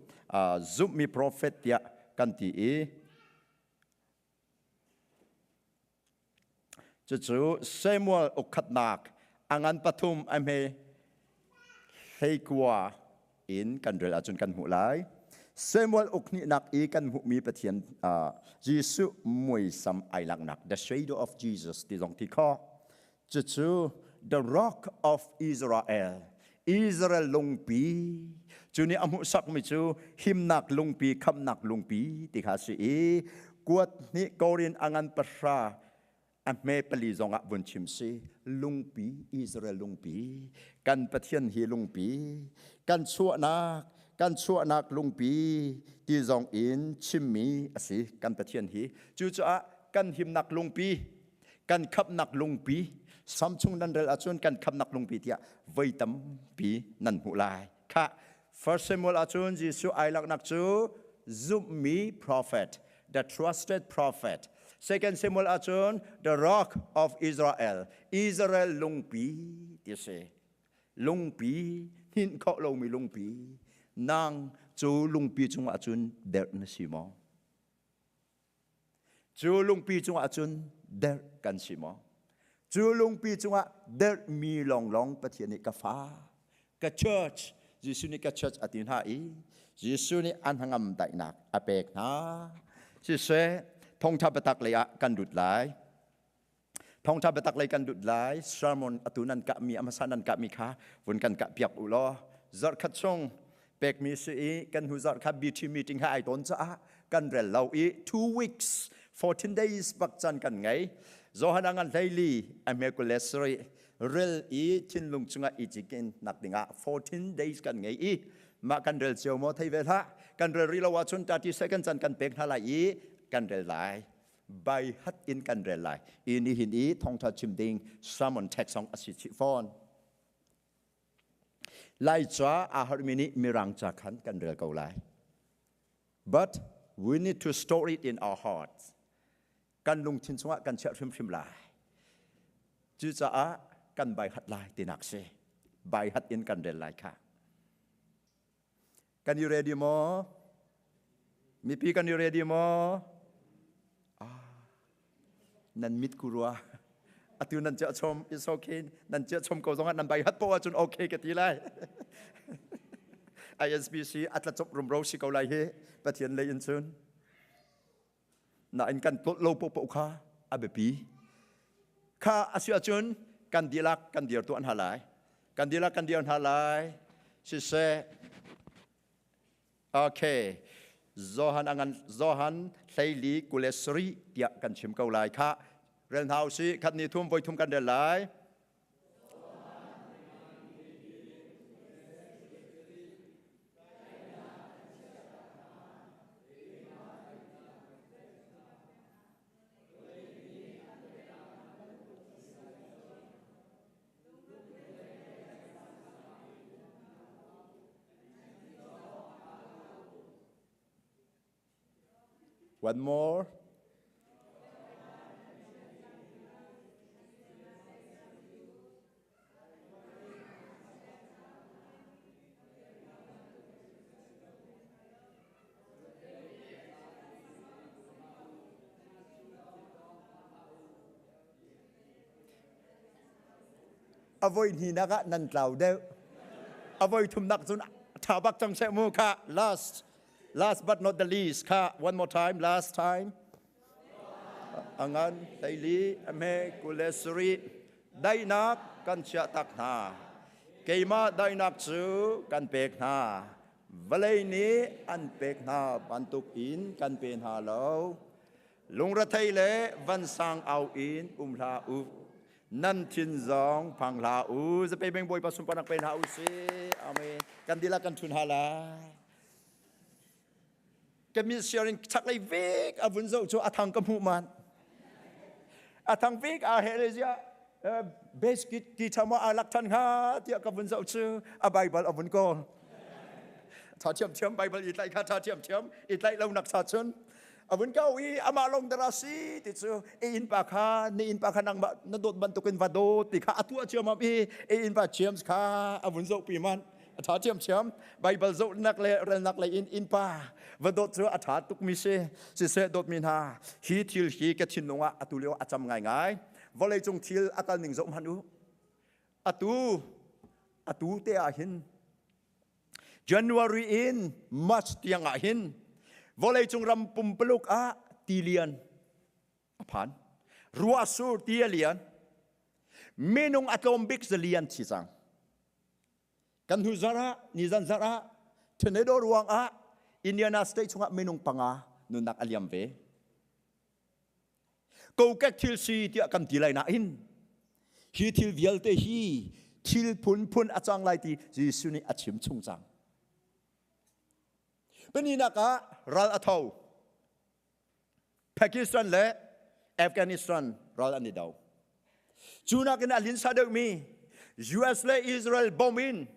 zumhmi prophet tiah kan ti i Cucu Samuel ukkhatnak a ngan pathum a hme hleikua in kan rel ahcun kan hmuh lai. Samuel ukhnihnak i kan hmuhmi Pathian Jesuh muisam ai langhnak the shadow of Jesus ti zong ti khawh. Cucu the rock of Israel Israel lungpi cu nih a hmuhsakmi cu himnak lungpi khamnak lungpi ti kha a si i kuat hnih Korin a ngan pahra a hme pali zongah vun chim si lungpi Israel lungpi kan Pathian hi lungpi kan chuahnak kan chuahnak lungpi ti zong in chimmi a si kan Pathian hi cucaah kan himnak lungpi kan khamhnak lungpi sam chung nan rel ahcun kan khamhnak lungpi tiah voi tampi nan hmuh lai kha First Samuel ahcun Jesuh ai laknak cu zumhmi prophet the trusted prophet Second Samuel ahcun the rock of Israel Israel lungpi ti si lungpi hninh khawh lomi lungpi nang cu lungpi cungah cun derh na si maw Cu lungpi cungah cun derh kan si maw? Cu lungpi cungah derhmi lawnglawng Pathian nih ka fa, ka church, Jesuh nih ka church a ti hna i Jesuh nih an hnangam daihnak a pek hna. Siseh, thawngṭha biatak lei ah kan lut lai. Thawngṭha biatak lei kan lut lai. Sermon atu nan kahmi, a hmasa nan kahmi kha vun kan kah piak u law zarhkhat chung pekmi si i kan hnu zarh kha BT meeting ha ai tawn caah kan rel lo i 2 weeks 14 days bak caan kan ngei. Johan ngan hleili a hme kul le sarih rel i thinlung chungah i cikin nak dingah 14 days kan ngei i mah kan rel cio maw thei ve hlah kan rel rih lo ahcun 30 second caan kan pek hna lai i kan rel lai bai hat in kan rel lai i nihin i thawngtha chim ding sermon text zong a si chih fawn Laica aa harmi nih mirang ca khan kan rel ko lai but we need to store it in our hearts kan lungthin chungah kan chiah hrimhrim lai cucaah kan bai hat lai tinak si bai hat in kan rel lai kha Kan i ready maw? Mipi kan i ready maw? Ah, nan mit ku rua. Atu nan chiah chom, it's okay. Nan chiah chom ko zongah nan bai hat po ahcun okay ka ti lai. ISBC atla chop rumro si ko lai hi Pathian lei in cun. Nain kan tlolh lo paohpaoh kha a biapi. Kha a si ahcun kan dihlak kan dir tuah hna lai. Kan dihlak kan dir hna lai. Siseh, okay. Johan angan Johan hleili kule sari tiah kan chim ko lai kha. Rel hna usih khat ni thum voi thum kan rel lai. One more. A voi hnih ah nan tlau deuh. A voi thumnak cun tha bak cang seh mu kha last last but not the least kha one more time last time angan teili ame kulesuri daihnak kan chiah tak hna keimah daihnak cu kan pek hna vawlei nih an pek hna bantuk in kan pe hna lo lungrethei le vansang au in um hlah u. Nan thin zong phang hlah u. Zape beng Bawipa sunparnak pe hna u si. Amen. Kan dihlak kan thun hala. Ka mi sharing chaklei vek a vun zoh cu a thang ka hmuh man. A thang vek a he zia biscuit ti tha ma a lak than hnga tiah ka vun zoh cu a Bible a vun kawl. Tha thiam thiam Bible i tlaih kha tha thiam thiam i tlaih lo nak cha cun a vun kau i amah lawng dara si ti cu e inn pa kha ne inn pa kha nangmah na dawt bantukin va dawt ti kha a tuah ciamam i e inn pa James kha a vun zoh pi man a tha thiamthiam Bible zohnak le relnak lei in inn pa va dawt cu a tha tuk mi si siseh dawtmi hna hi thil hi ka thinlung ah atu lio a cam ngaingai vawlei cung thil a kal ning zoh hmanh u atu atu te ah hin January in March tiang ah hin vawleicung ram pumpaluk ah tilian a phan. Ruahsur ti a lian. Minung a tlawm bik zalian thi cang. Kan hnu zarh ah, nizan zarh ah, tornado ruang ah Indiana state chungah minung panga nunnak a liam ve. Kokek thil si tiah kan ti lai nain hi thil vialte hi thil phunphun a cang lai ti Jesuh nih a chim chung cang. Paninak ah ral a tho. Pakistan le Afghanistan ral an i do. Cu nakin a linsa deuhmi US le Israel bomb in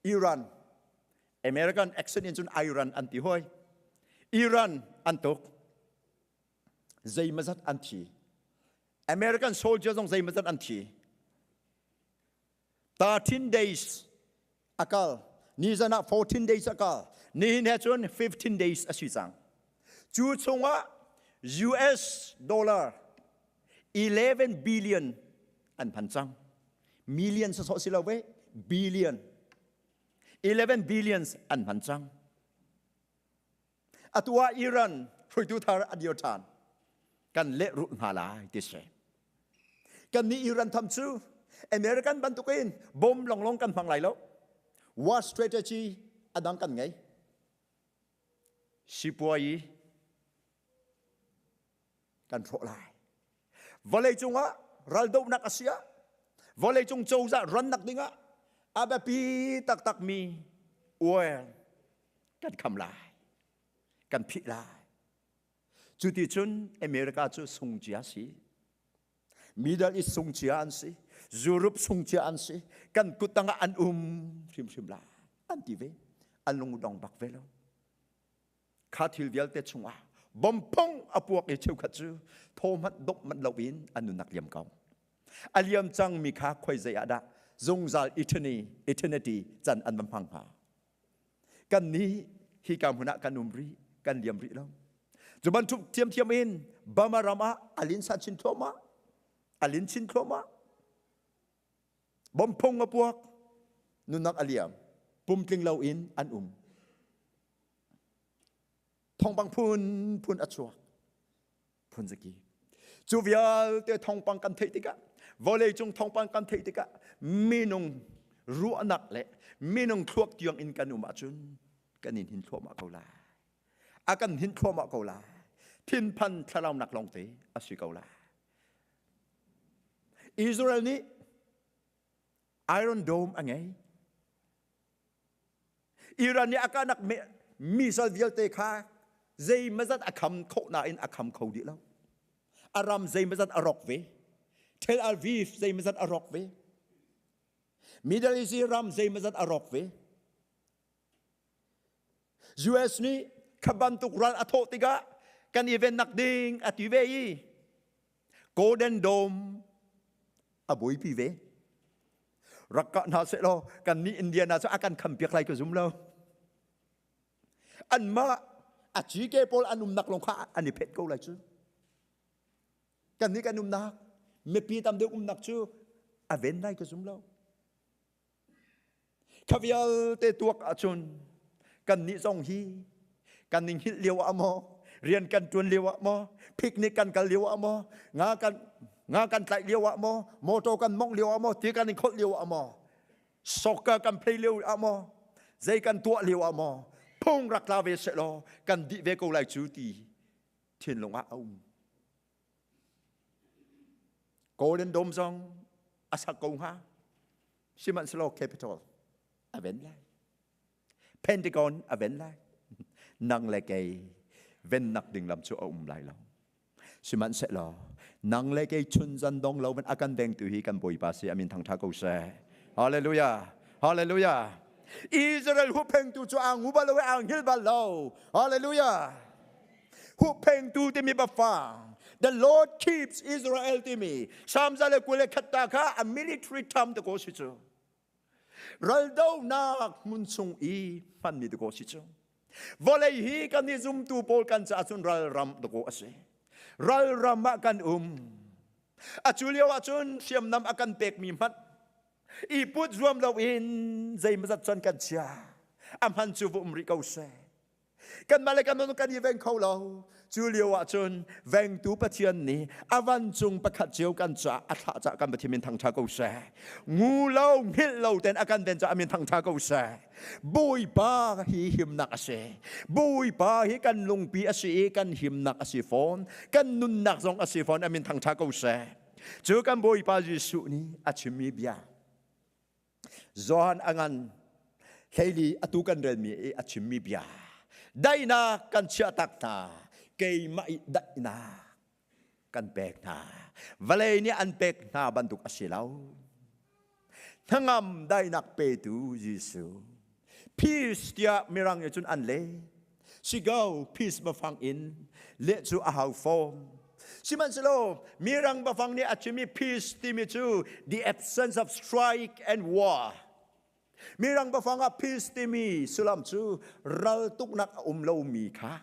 Iran American accent in cun Iran an ti hoi. Iran an tuk. Zeimazat an thi. American soldier zong zeimazat an thi. 13 days a kal. Nizan ah 14 days a kal. Nihin he cun 15 days a si cang. Cu chungah US dollar 11 billion an phan cang. Million sawsawh si lo ve, billion. 11 billions an hman cang. Atu ah Iran hruaitu thar a dir ṭhan. Kan lehrulh hna lai ti si. Kan nih Iran tham cu American bantukin bom longlong kan hmang lai lo. War strategy a dang kan ngei. Sipuayi kan hrawh lai. Vawleicung ah raldohnak a si ah vawleicung cozah rannak dingah a biapi taktakmi oil kan kham lai kan phih lai cu ti cun America cu sungcia si Middle East sungcia an si Europe sungcia an si kan kut tangah an um hrimhrim lai an ti ve an lung dong bak ve lo Kha thil vialte chungah bomphong a puak i cheukhat cu thaw hmanh dongh manh loin an nunnak liam ko. A liam cangmi kha khoi zei ah dah zungzal eternity, eternity can an va hmang hnga? Kan nih hi ka hmun ah kan um rih, kan liam rih lo. Cu bantuk thiamthiam in Burma ram ah a linsa chin thluahmah, a lin chin thluahmah. Bomphong a puak, nunnak a liam, pumtling loin an um. Thawngpang phunphun a chuak. Phun zaki. Cu vialte thawngpang kan theih tikah, vawleicung thawngpang kan theih tikah, minung ruahnak le minung thluak tiang in kan um ahcun kan in hin thluahmah ko lai. A kan hin thluahmah ko lai. Thinphan thlalaunak lawngte a si ko lai. Israel nih Iron Dome a ngei. Iran nih a kahnak missile vialte kha zeimazat a kham khawh nain a kham kho dih lo. A ram zeimazat a rawk ve. Tel Aviv zeimazat a rawk ve. Middle East ram zeimazat a rawk ve. US nih kha bantuk ral a thawh tikah kan i vennak ding a ti ve i Golden Dome a buaipi ve. Rak kah hna seh law kan nih Indiana cu a kan kham piak lai ka zum lo. Anmah a GK pawl an umnak lawng kha an i phet ko lai cu. Kan nih kan umnak mipi tam deuh umnak cu a ven lai ka zum lo. Kha vialte tuak ahcun kan nih zong hi kan ning hil lio ah maw rian kan tuan lio ah maw picnic kan kal lio ah maw nga kan nga kan tlaih lio ah maw motor kan mongh lio ah maw ti kan in kholh lio ah maw soccer kan play lio ah maw zei kan tuah lio ah maw phung rak tla ve seh law kan dih ve ko lai cu ti thinlung ah a um. Golden Dome zong a sak ko hnga. Sihmanhsehlaw Capitol a ven lai. Pentagon a ven lai. Nang le kei vennak ding lam cu a um lai lo. Sihmanhsehlaw nang le kei chun zan dong lo a kan vengtu hi kan Bawipa si amin thangtha ko seh. Hallelujah. Hallelujah. Israel huphengtu cu ang ngu bal lo ang hil bal lo. Hallelujah. Huphengtu timi bafang The Lord keeps Israel timi Psalm za le 21 ta kha a military term te ko si cu. Raldonak hmun chung i hmanmi dakaw si cu. Vawlei hi kan i zumtu pawl kan caah cun ralram dakaw a si. Ralram ah kan um. A cu lio ahcun hriamnam a kan pekmi hmanh i put zuam loin zeimawzat cun kan chia. A hman cu va um rih ko seh. Kanmah le kanmah kan i veng kho lo. Cu lio ahcun vengtu Pathian nih a vancung pakhat cio kan caah a thlah caah kan Pathian min thangṭha ko seh. Ngu lo, hngilh lo ten a kan ven caah min thangṭha ko seh. Bawipa hi himnak a si. Bawipa hi kan lungpi a si i kan himnak a si fawn. Kan nunnak zong a si fawn. A min thangṭha ko seh. Cu kan Bawipa Jesuh nih a chimmi bia. Johan a ngan hleili atu kan relmi i a chimmi bia daihnak kan chiah tak hna keimah i daihnak kan pek hna vawlei nih an pek hna bantuk a si lo hnangam daihnak petu Jesuh peace tiah mirang nih cun an le sigo peace bafang in leh cu a hau fom sihmanhsehlaw mirang bafang nih a chimmi peace timi cu the absence of strike and war mirang bafang ah peace timi sullam cu raltuknak a um lomi kha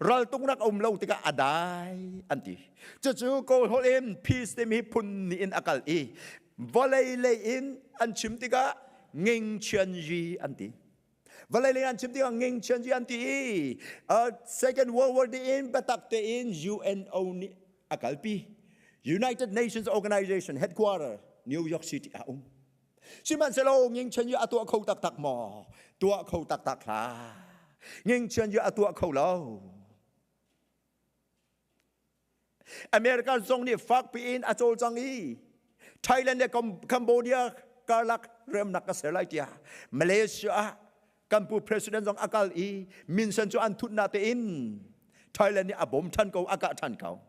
raltuknak a um lo tikah a dai an ti cucu kawl holh in peace timi phun nih in a kal i vawlei lei in an chim tikah nging chian yi an ti Vawlei lei an chim tikah nging chian an ti i Second World War in biatak tein UNO nih a kalpi. United Nations Organization headquarter New York City ah um. Sihmanhsehlaw nging chian a tuah kho taktak maw? Tuah kho taktak hlah. Nging chian a tuah kho lo. America zong nih fakpi in a cawlcang i Thailand le Cambodia karlak remnak ka ser lai tiah Malaysia ah kan pu president zong a kal i minsen cu an thut na tein Thailand nih a bom than ko a kah than ko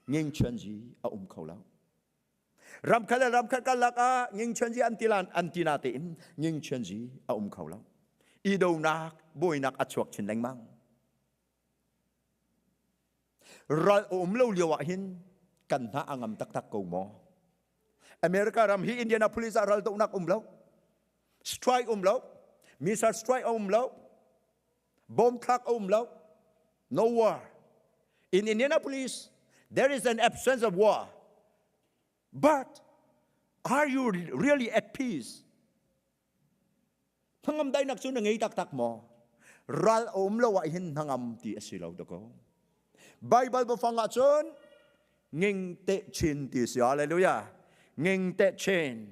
nging chuan ji a um kho lo ramkhat le ramkhat karlak ah nging chuan ji an ti lan an ti na tein nging chuan ji a um kho lo i donak buainak a chuak chin lengmang Ral a um lo lio ah hin kan hna a ngam taktak ko maw? America ram hi Indianapolis ah ral dohnak um lo, strike um lo, missile strike a um lo, bomb thlak a um lo, no war. In Indianapolis, there is an absence of war. But are you really at peace? Hnangam daihnak cu na ngei taktak maw? Ral a um lo ah hin hnangam ti a si lo dakaw. Baibal biafang ah cun nging te chin ti si hallelujah. Nging te chin.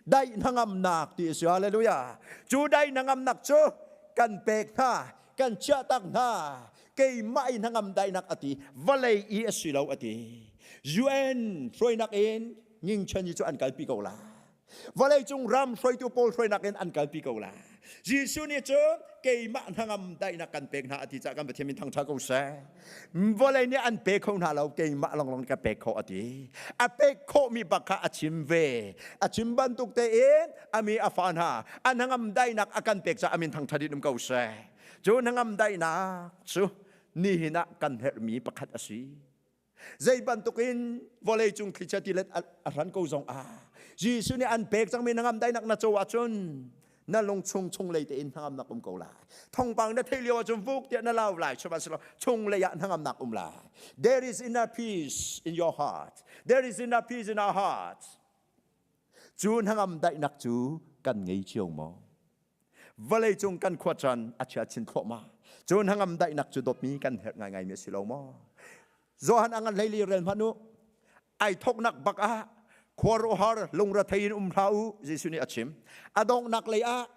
Daih hnangamnak ti si hallelujah. Cu daih hnangamnak cu kan pek hna, kan chiah tak hna. Keimah i hnangam daihnak a ti, vawlei i a si lo a ti. UN hruainak in ngingchan hi cu an kalpi ko la. Vawleicung ram hruaitu pawl hruainak in an kalpi ko la. Jesuh nih cun keimah hnangam daihnak kan pek hna a ti caah kan Pathian min thangṭha ko seh. Vawlei nih an pe kho hna lo, keimah longlong ka pek khawh a ti. A pek khawhmi bak kha a chim ve. A chim bantuk tein a mi a fa hna a hnangam daihnak a kan pek caah a min thangṭhat in um ko seh. Cu hnangam daihnak cu nihin ah kan herhmi pakhat a si. Zei bantukin vawleicung thlichia tilet a hran ko zong ah Jesuh nih an pek cangmi hnangam daihnak na co ahcun na lung chung chung lei tein hnangamnak um ko lai. Thawngpang na theih lio ahcun vuk tiah na lau lai sihmanhsehlaw chung lei ah hnangamnak um lai. There is inner peace in your heart. There is inner peace in our hearts. Cu hnangam daihnak cu kan ngei cio maw? Vawleicung kan khuacaan a chia chin thluahmah. Cu hnangam daihnak cu dawtmi kan herh ngaingaimi a si lo maw? Johan a ngan hleili rel hmanh u. Ai thoknak bak ah khuaruahhar lungrethei in um hlah u Jesuh nih a chim. A donghnak lei ah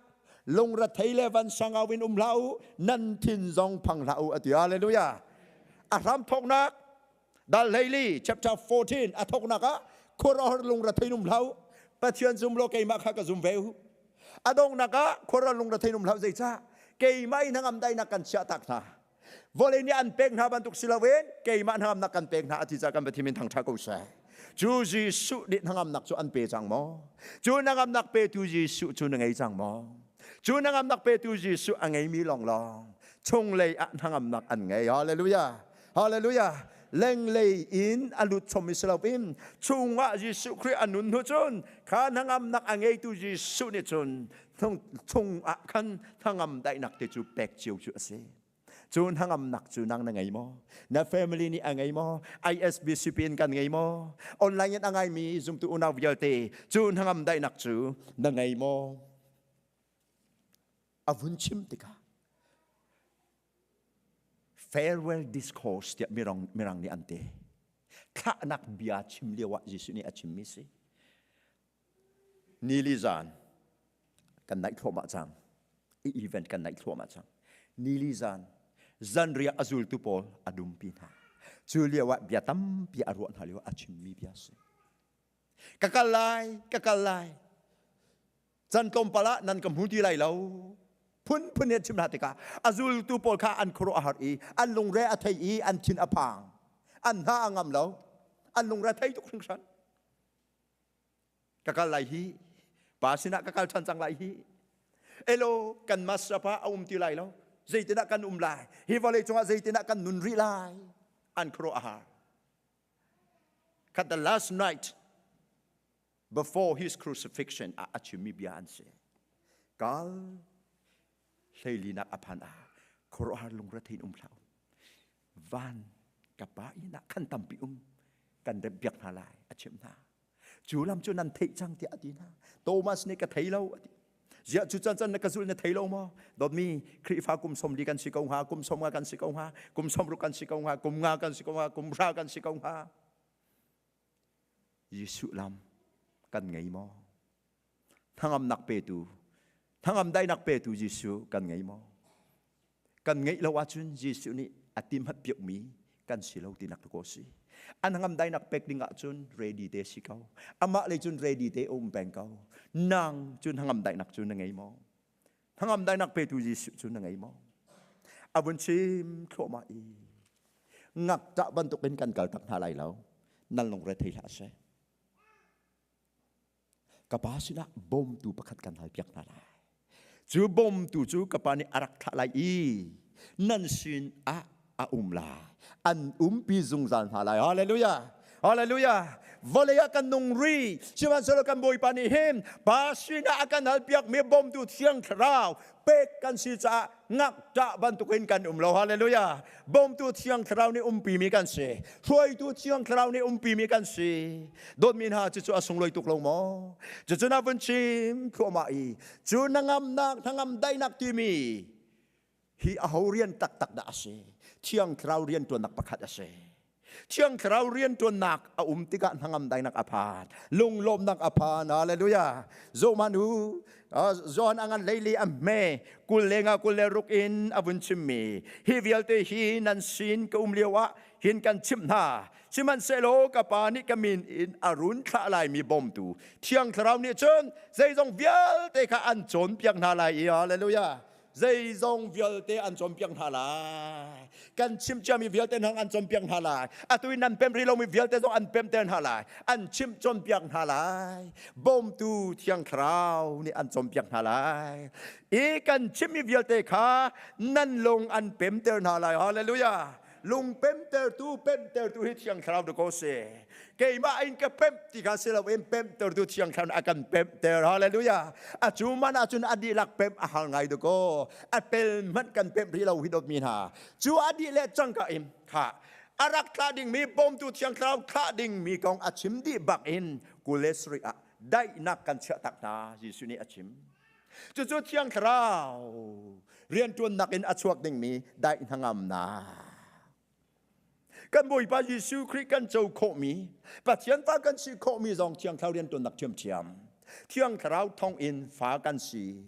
lungrethei le vansangau in um hlah u nan thin zong phang hlah u a ti. Hallelujah. A hram thoknak dal hleili chapter 14 a thoknak ah Khuaruahhar lungre thei um hlah u. Pathian zum law keimah kha ka zum ve u. A donghnak ah khuaruahhar lungre thei um hlah u zeicah? Keimah i hnangam daihnak kan chiah tak hna. Vawlei nih an pek hna bantuk si loin keimah hnangamnak kan pek hna a ti caah kan Pathian min thangṭha ko seh. Cu Jesuh nih hnangamnak cu an pe cang maw? Cu hnangamnak petu Jesuh cu na ngei cang maw? Cu hnangamnak petu Jesuh a ngeimi lawnglawng chunglei ah hnangamnak an ngei. Hallelujah. Hallelujah. Lenglei in a lut chom i si loin chungah Jesuh Khrih a nun hnu cun kha hnangamnak a ngeitu Jesuh nih cun chungah khan hnangam daihnak te cu pek cio cu a si. Cu hnangamnak cu nang na ngei maw? Na family nih a ngei maw? ISBCP in kan ngei maw? Online in a ngaimi zumtu unau vialte cu hnangam daihnak cu na ngei maw? A vun chim tikah farewell discourse tiah mirang, mirang nih an ti. Thlahnak bia chim lio ah Jesuh nih a chimmi si. Nili zan kan naih thluahmah cang. I event kan naih thluahmah cang. Nili zan zanriah a zultu pawl a dumpi hna. Cu lio ah bia tampi a ruah hna lio a chimmi bia si. Ka kal lai, ka kal lai. Can tlawmpal ah nan ka hmu ti lai lo. Phunphun he chim hna tikah a zultu pawl kha an khuaruah a har i an lungre a thei i an thin a phang. An hna a ngam lo. An lungre a thei tuk hringhran. Ka kal lai hi. Pa sinah ka kal ṭhan cang lai hi. Elo kan master pa a um ti lai lo. Zeitinah kan um lai? Hi vawlei cungah zeitinah kan nun rih lai? An khuaruah a har. Khat the last night before his crucifixion ah a chimmi bia an si. Kal hleilinak a phan ah khuaruahhar lungrethein um hlah u. Van ka pa inn ah khan tampi um kan remh piak hna lai a chimh hna. Cu lam cu nan theih cang tiah a ti hna. Thomas nih ka thei lo a ti. Ziah cu can can na ka zul na thei lo maw? Dawtmi Khrihfa kum 40 kan si ko hnga, kum 50 kan si ko hnga, kum 60 kan si ko hnga, kum 5 kan si ko hnga, kum 10 kan si ko hnga. Jesuh lam kan ngei maw? Hnangamnak petu, hnangam daihnak petu Jesuh kan ngei maw? Kan ngeih lo ahcun Jesuh nih a timhat piakmi kan si lo tinak ko si. An hnangam daihnak pek ding ahcun ready te si ko. Amah lei cun ready te um peng ko. Nang cun hnangam daihnak cu na ngei maw? Hnangam daihnak petu Jesuh cu na ngei maw? A vun chim thluahmah i ngakṭah bantukin kan kal tak hna lai lo. Nan lungre thei hlah seh. Ka pa sinah bawmtu pakhat kan halpiak hna lai. Cu bawmtu cu ka pa nih a rak thlah lai i nan sin ah a um lai. An umpi zungzal hna lai. Hallelujah. Hallelujah. Vawlei ah kan nung ri. Sihmanhsehlaw kan Bawipa nih hin pa sinah a kan halpiakmi bawmtu Thiang Thlarau pek kan si caah ngakṭah bantukin kan um lo. Hallelujah. Bawmtu Thiang Thlarau nih umpimi kan si. Hruaitu Thiang Thlarau nih umpimi kan si. Dawtmi hna cucu a sunglawi tuk lo maw? Cucu na vun chim thluahmah i cu na ngamnak, hnangam daihnak timi hi aho rian taktak dah a si? Thiang Thlarau rianṭuannak pakhat a si. Thiang Thlarau rianṭuannak a um tikah hnangam dainak a phan, lunglawmnak a phan. Hallelujah. Zohman u, John a ngan leili a hme 20 le nga 26 in a vun chimmi hi vialte hi nan sin ka um lio ah hin kan chimh hna. Sihmanhsehlaw ka Pa nih ka min in a run thlah laimi bawmtu Thiang Thlarau nih cun zeizong vialte kha an cawnpiak hna lai i hallelujah. Zeizong vialte an cawnpiak hna lai. Kan chimh ciami vialte hna an cawnpiak hna lai. Atu in nan pem rih lomi vialte zong an pemter hna lai. An chimh cawnpiak hna lai. Bawmtu Thiang Thlarau nih an cawnpiak hna lai. I kan chimmi vialte kha nan lung an pemter hna lai. Hallelujah. Lung pemtertu pemtertu hi Thiang Thlarau da ko si. Keimah in ka pemh ti kha si loin pemtertu Thiang Thlarau a kan pemter. Hallelujah. A cu man ahcun a dihlak pemh a har ngai da ko. A pel hmanh kan pemh rih lo hi dawtmi hna. Cu a dih le cangka in kha a rak thlah dingmi bawmtu Thiang Thlarau thlah dingmi kong a chim dih bak in 27 ah daihnak kan chiah tak hna Jesuh nih a chim. Cucu Thiang Thlarau rianṭuannak in a chuak dingmi daih hnangamnak. Kan Bawipa Jesuh Khrih kan co khawhmi, Pathian fa kan si khawhmi zong Thiang Thlarau rianṭuannak ṭhiamṭhiam. Thiang Thlarau thawngin fa kan si.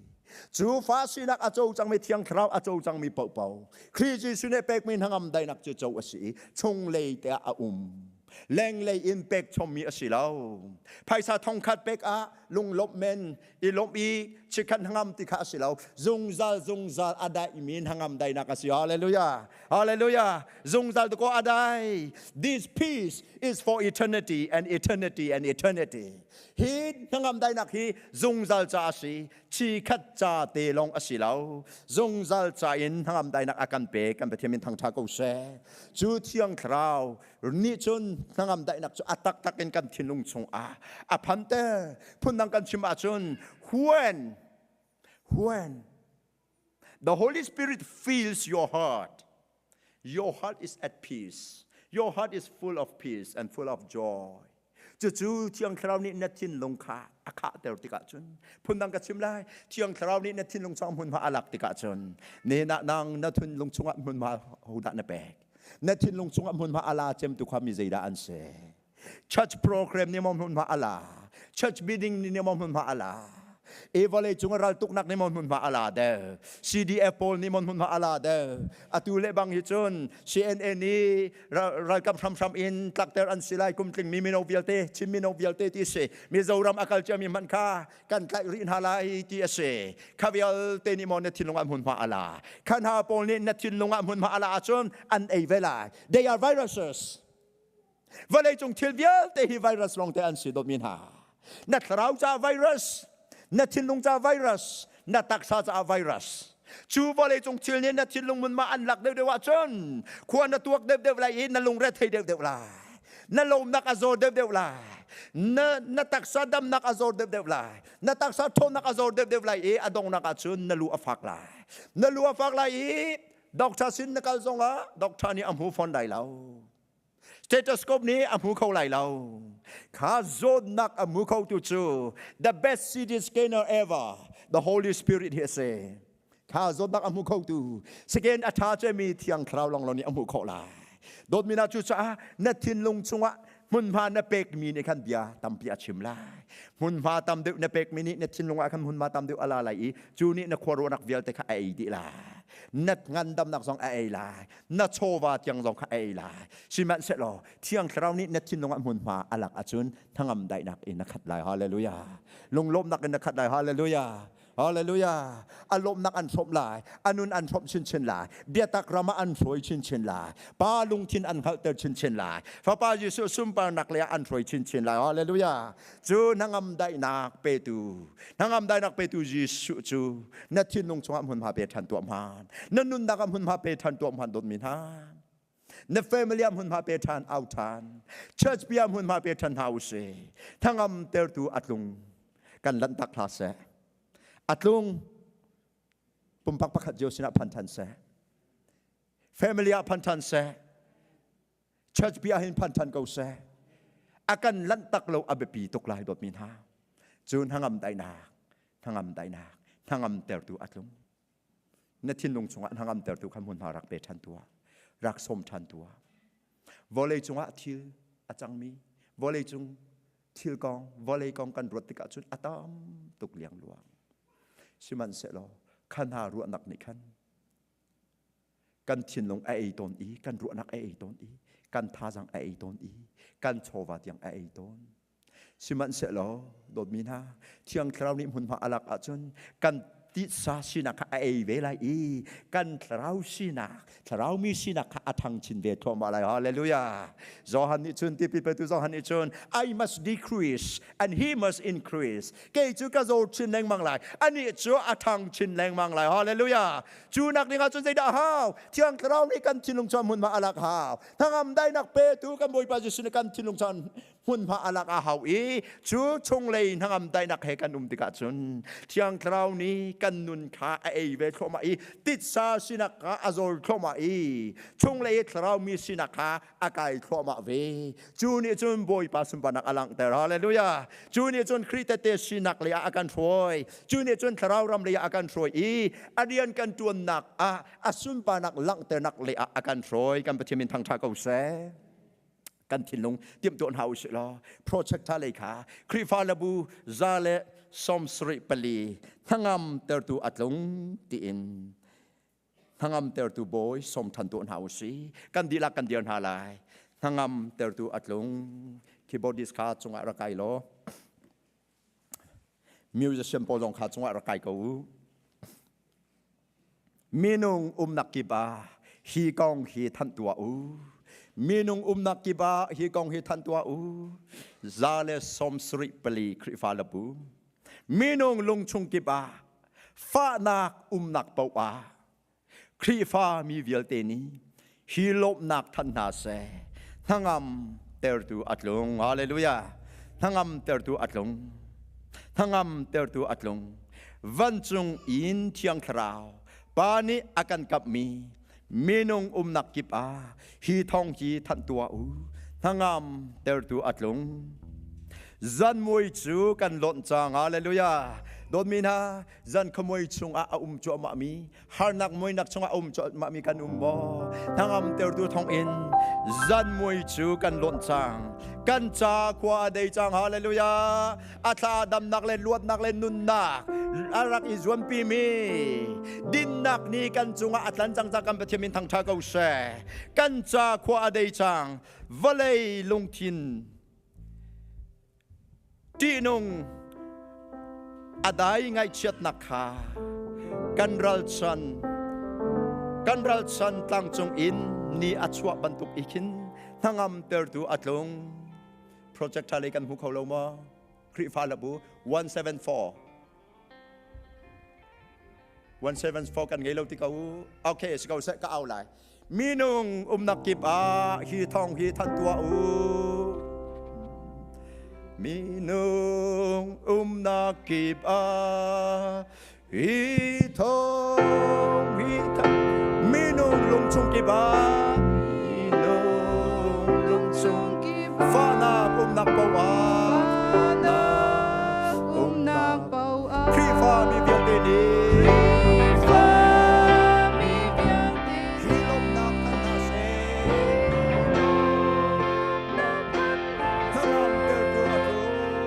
Cu fa sinak a co cangmi Thiang Thlarau a co cangmi paohpaoh Khrih Jesuh nih pekmi hnangam daihnak cu co a si i chunglei te ah a um. Lenglei in pek chommi a si lo. Phaisa thongkhat pek ah lunglawmh men i lawmh i chikhat hnangam ti kha a si lo. Zungzal zungzal a daimi hnangam dainak a si. Hallelujah. Hallelujah. Zungzal tu ko a dai. This peace is for eternity and eternity and eternity. Hi hnangam dainak hi zungzal ca a si. Chikhat ca te lawng a si lo. Zungzal ca in hnangam dainak a kan pek. Kan Pathian min thangṭha ko seh. Cu Thiang Thlarau nih cun hnangam daihnak cu a taktak in kan thinlung chungah a phanter. Phundang kan chim ahcun when the Holy Spirit fills your heart, your heart is at peace. Your heart is full of peace and full of joy. Cucu Thiang Thlarau nih na thinlung kha a khahter tikah cun phundang ka chim lai. Thiang Thlarau nih na thinlung chungah hmunhma a lak tikah cun ne nang na thinlung chungah hmunhma hodah na pek? Na thinlung chungah hmunhma a la cem tu kha mi zeidah an si? Church program nih maw hmunhma a la? Church meeting nih maw hmunhma a la? E vawlei cung raltuknak nih maw hmunhma a la deuh? CDF pawl nih maw hmunhma a la deuh? Atu le bang hi cun CNN nih ralkap hramhram in tlakter an si lai kum tling mi mino vialte Chin mino vialte ti si Mizoram a kal ciami hmanh kha kan tlaih rih hna lai ti a si kha vialte nih maw na thinlung ah hmunhma a la kha hna pawl nih na thinlung ah hmunhma a la ahcun an ei ve lai they are viruses vawlei cung thil vialte hi virus lawngte an si dawtmi hna na thlarau ca virus na thinlung ca virus na taksa caah virus cu vawlei cung thil nih na thinlung mun ma an lak deuhdeuh ahcun khua na tuak deuhdeuh lai i na lungre thei deuhdeuh lai na lawmnak a zaw deuhdeuh lai na na taksa damnak a zawr deuhdeuh lai na taksa ṭhawnnak a zawr deuhdeuh lai i a donghnak ahcun na lu a fak lai na lu a fak lai i doctor sin na kal zongah doctor nih a hmu fawn lai lo Stethoscope nih a hmu kho lai lo. Kha zawtnak a hmu khotu cu the best CT scanner ever, the Holy Spirit hi a si. Kha zawtnak a hmu khotu scan a ṭha cemi Thiang Thlarau lawnglawng nih a hmuh khawh lai. Dawtmi hna cucaah na thinlung chungah hmunhma na pekmi nih khan bia tampi a chim lai. Hmunhma tam deuh na pekmi nih na thinlung ah khan hmunhma tam deuh a la lai i cu nih na khuaruahnak vialte kha a ei dih lai. Na ngandamnak zong a ei lai. Na chawva tiang zong kha a ei lai. Sihmanhsehlaw Thiang Thlarau nih na thinlung ah hmunhma a lak ahcun hnangam daihnak in na khat lai. Hallelujah. Lunglawmhnak in na khat lai. Hallelujah. Hallelujah. A lawmhnak an hrawmh lai. A nun an hrawmh chinchin lai. Biatak ram ah an hruai chinchin lai. Pa lungthin an hngalhter chinchin lai. Fapa Jesuh sunparnak lei ah an hruai chinchin lai. Hallelujah. Cu hnangam daihnak petu, hnangam daihnak petu Jesuh cu na thinlung chungah hmunhma pe ṭhan tuah hman. Na nunnak ah hmunhma pe ṭhan tuah hman dawtmi hna. Na family ah hmunhma pe ṭhan au ṭhan. Church bia hmunhma pe ṭhan hna usih. Hnangam tertu a tlung kan lanhtak hna seh. A tlung pumpak pakhat cio sinah phan ṭhan seh. Family ah phan ṭhan seh. Church bia hin phan ṭhan ko seh. A kan lanhtak lo a biapi tuk lai dawtmi hna. Cu hnangam daihnak, hnangam daihnak, hnangam tertu a tlung. Na thinlung chungah hnangam tertu kha hmunhma rak pe ṭhan tuah. Rak sawm ṭhan tuah. Vawlei cungah thil a cangmi, vawlei cung thil kong, vawlei kong kan ruat tikah cun a tam tuk liangluang. Sihmanhsehlaw kha hna ruahnak nih khan kan thinlung a ei tawn i kan ruahnak a ei tawn i kan thazang a ei tawn i kan chawva tiang a ei tawn sihmanhsehlaw dawtmi hna thiang thlarau nih hmunhma a lak ahcun kan titsa sinak kha a ei ve lai i kan thlarau sinak thlarau mi sinak kha a thang chin ve thluahmah lai hallelujah Johan nih cun tipil petu Johan nih cun I must decrease and he must increase kei cu ka zor chin lengmang lai anih cu a thang chin lengmang lai hallelujah Cu nak ding ah cun zeidah hau? Thiang Thlarau nih kan thinlung chuan hmunhma a lak hau. Hnangam dainak petu kan Bawipa Jesuh nih kan thinlung chuan hmunhma a lak a hau i cu chunglei hnangam dainak he kan um tikah cun Thiang Thlarau nih kan nun kha a ei ve thluahmah i titsa sinak kha a zawl thluahmah i chunglei thlarau mi sinak kha a kai thluahmah ve. Cu nih cun Bawipa sunparnak a langhter. Hallelujah. Cu nih cun Khrih tehte sinak lei ah a kan hruai. Cu nih cun thlarau ram lei ah a kan hruai i a rian kan ṭuannak ah a sunparnak langhternak lei ah a kan hruai. Kan Pathian min thangṭha ko seh. Kan thinlung timhtuah hna u sih law project tha lei kha Khrihfa labu 174 hnangam tertu a tlung tiin hnangamtertu bawi som ṭhan tuah hna u si kan dihlak kan dir hna lai. Hnangam tertu atlung. Keyboardist kha cungah rak kai law. Musician pawl zong kha cungah rak kai ko u. Minung umnak kip ah hi kong hi thanh tuah u. Minung umnak kip ah hi kong hi thanh tuah u. 174 Khrihfa labu. Minung lungchung kip ah fahnak umnak paoh ah Khrihfa mi vialte nih hi lawmhnak thanh hna seh. Hnangam tertu a tlung. Hallelujah. Hnangam tertu a tlung. Hnangam tertu a tlung. Vancung in Thiang Thlarau Pa nih a kan kamhmi minung umnak kip ah hi thawng hi thanh tuah u. Hnangam tertu a tlung. Zan mui cu kan lonh cang. Hallelujah. Dawtmi hna, zan khuamui chungah a um cuahmahmi harnak muinak chungah a um cuahmahmi kan um maw? Hnangam tertu thawngin zan mui cu kan lonh cang. Kan ca khua a dei cang. Hallelujah. A thla damnak le luatnak le nunnak a rak i zuampi mi dinnak ni kan cungah a tlan cang ca kan Pathian min thangṭha ko seh. Kan ca khua a dei cang. Vawlei lungthin ṭihnung a dai ngaihchiatnak kha kan ralchan kan ralchan tlangcung in ni a chuah bantuk i khin hnangam tertu a tlung. Projector lei kan hmu kho lo maw? Khrihfa labu 174 174 kan ngei lo ti ko. Okay, si ko seh, ka au lai. Minung umnak kip ah hi thawng hi thanh tuah u. Minung umnak kip ah hi thawng hi thanh. Minung lungchung kip ah, minung lungchung kip fahnak umnak paoh ah, fahnak umnak paoh ah, Khrihfa mi vialte nih, Khrihfa mi vialte hi lawmhnak thanh hna seh. Hnangam tertu a tlung.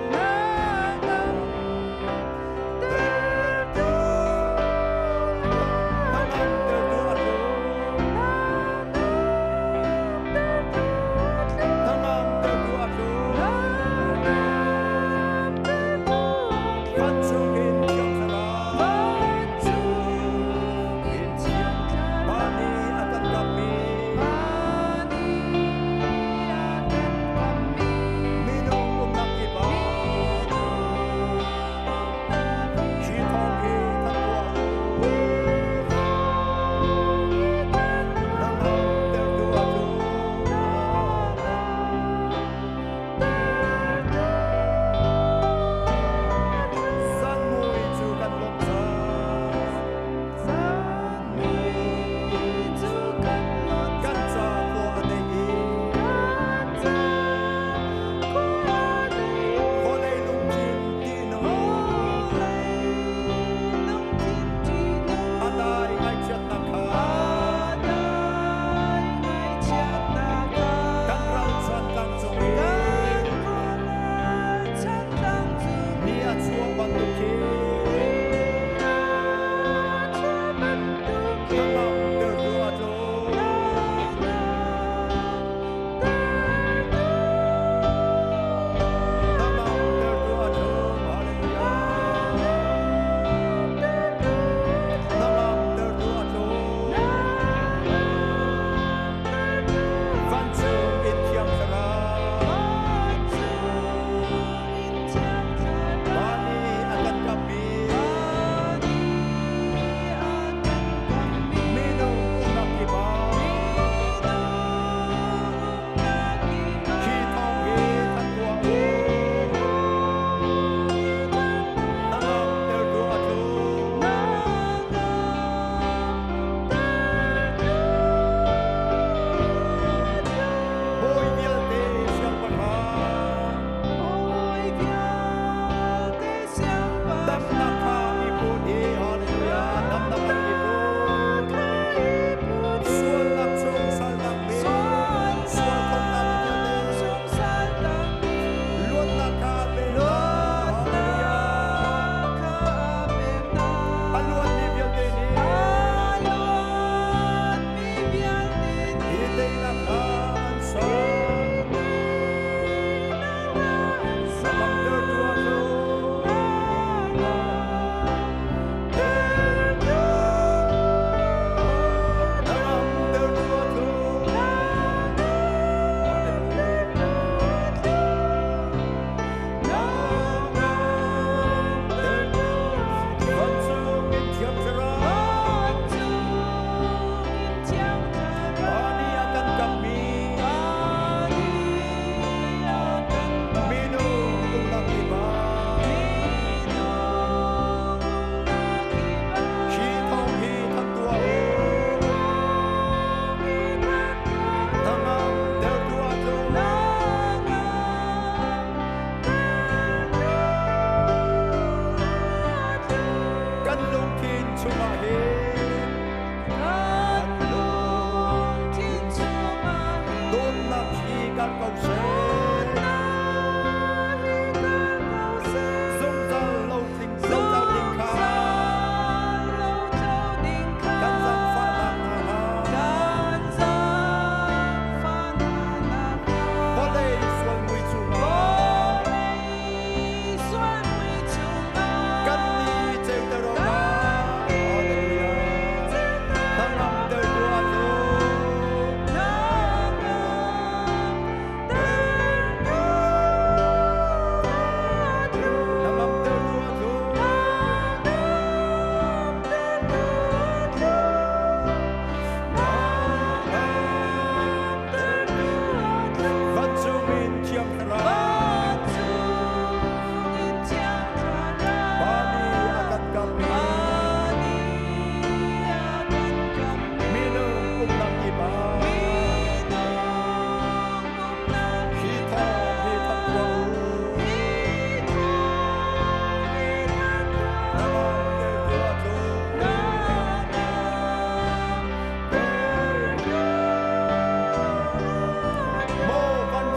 Hnangam tertu a tlung. Hnangam tertu a tlung.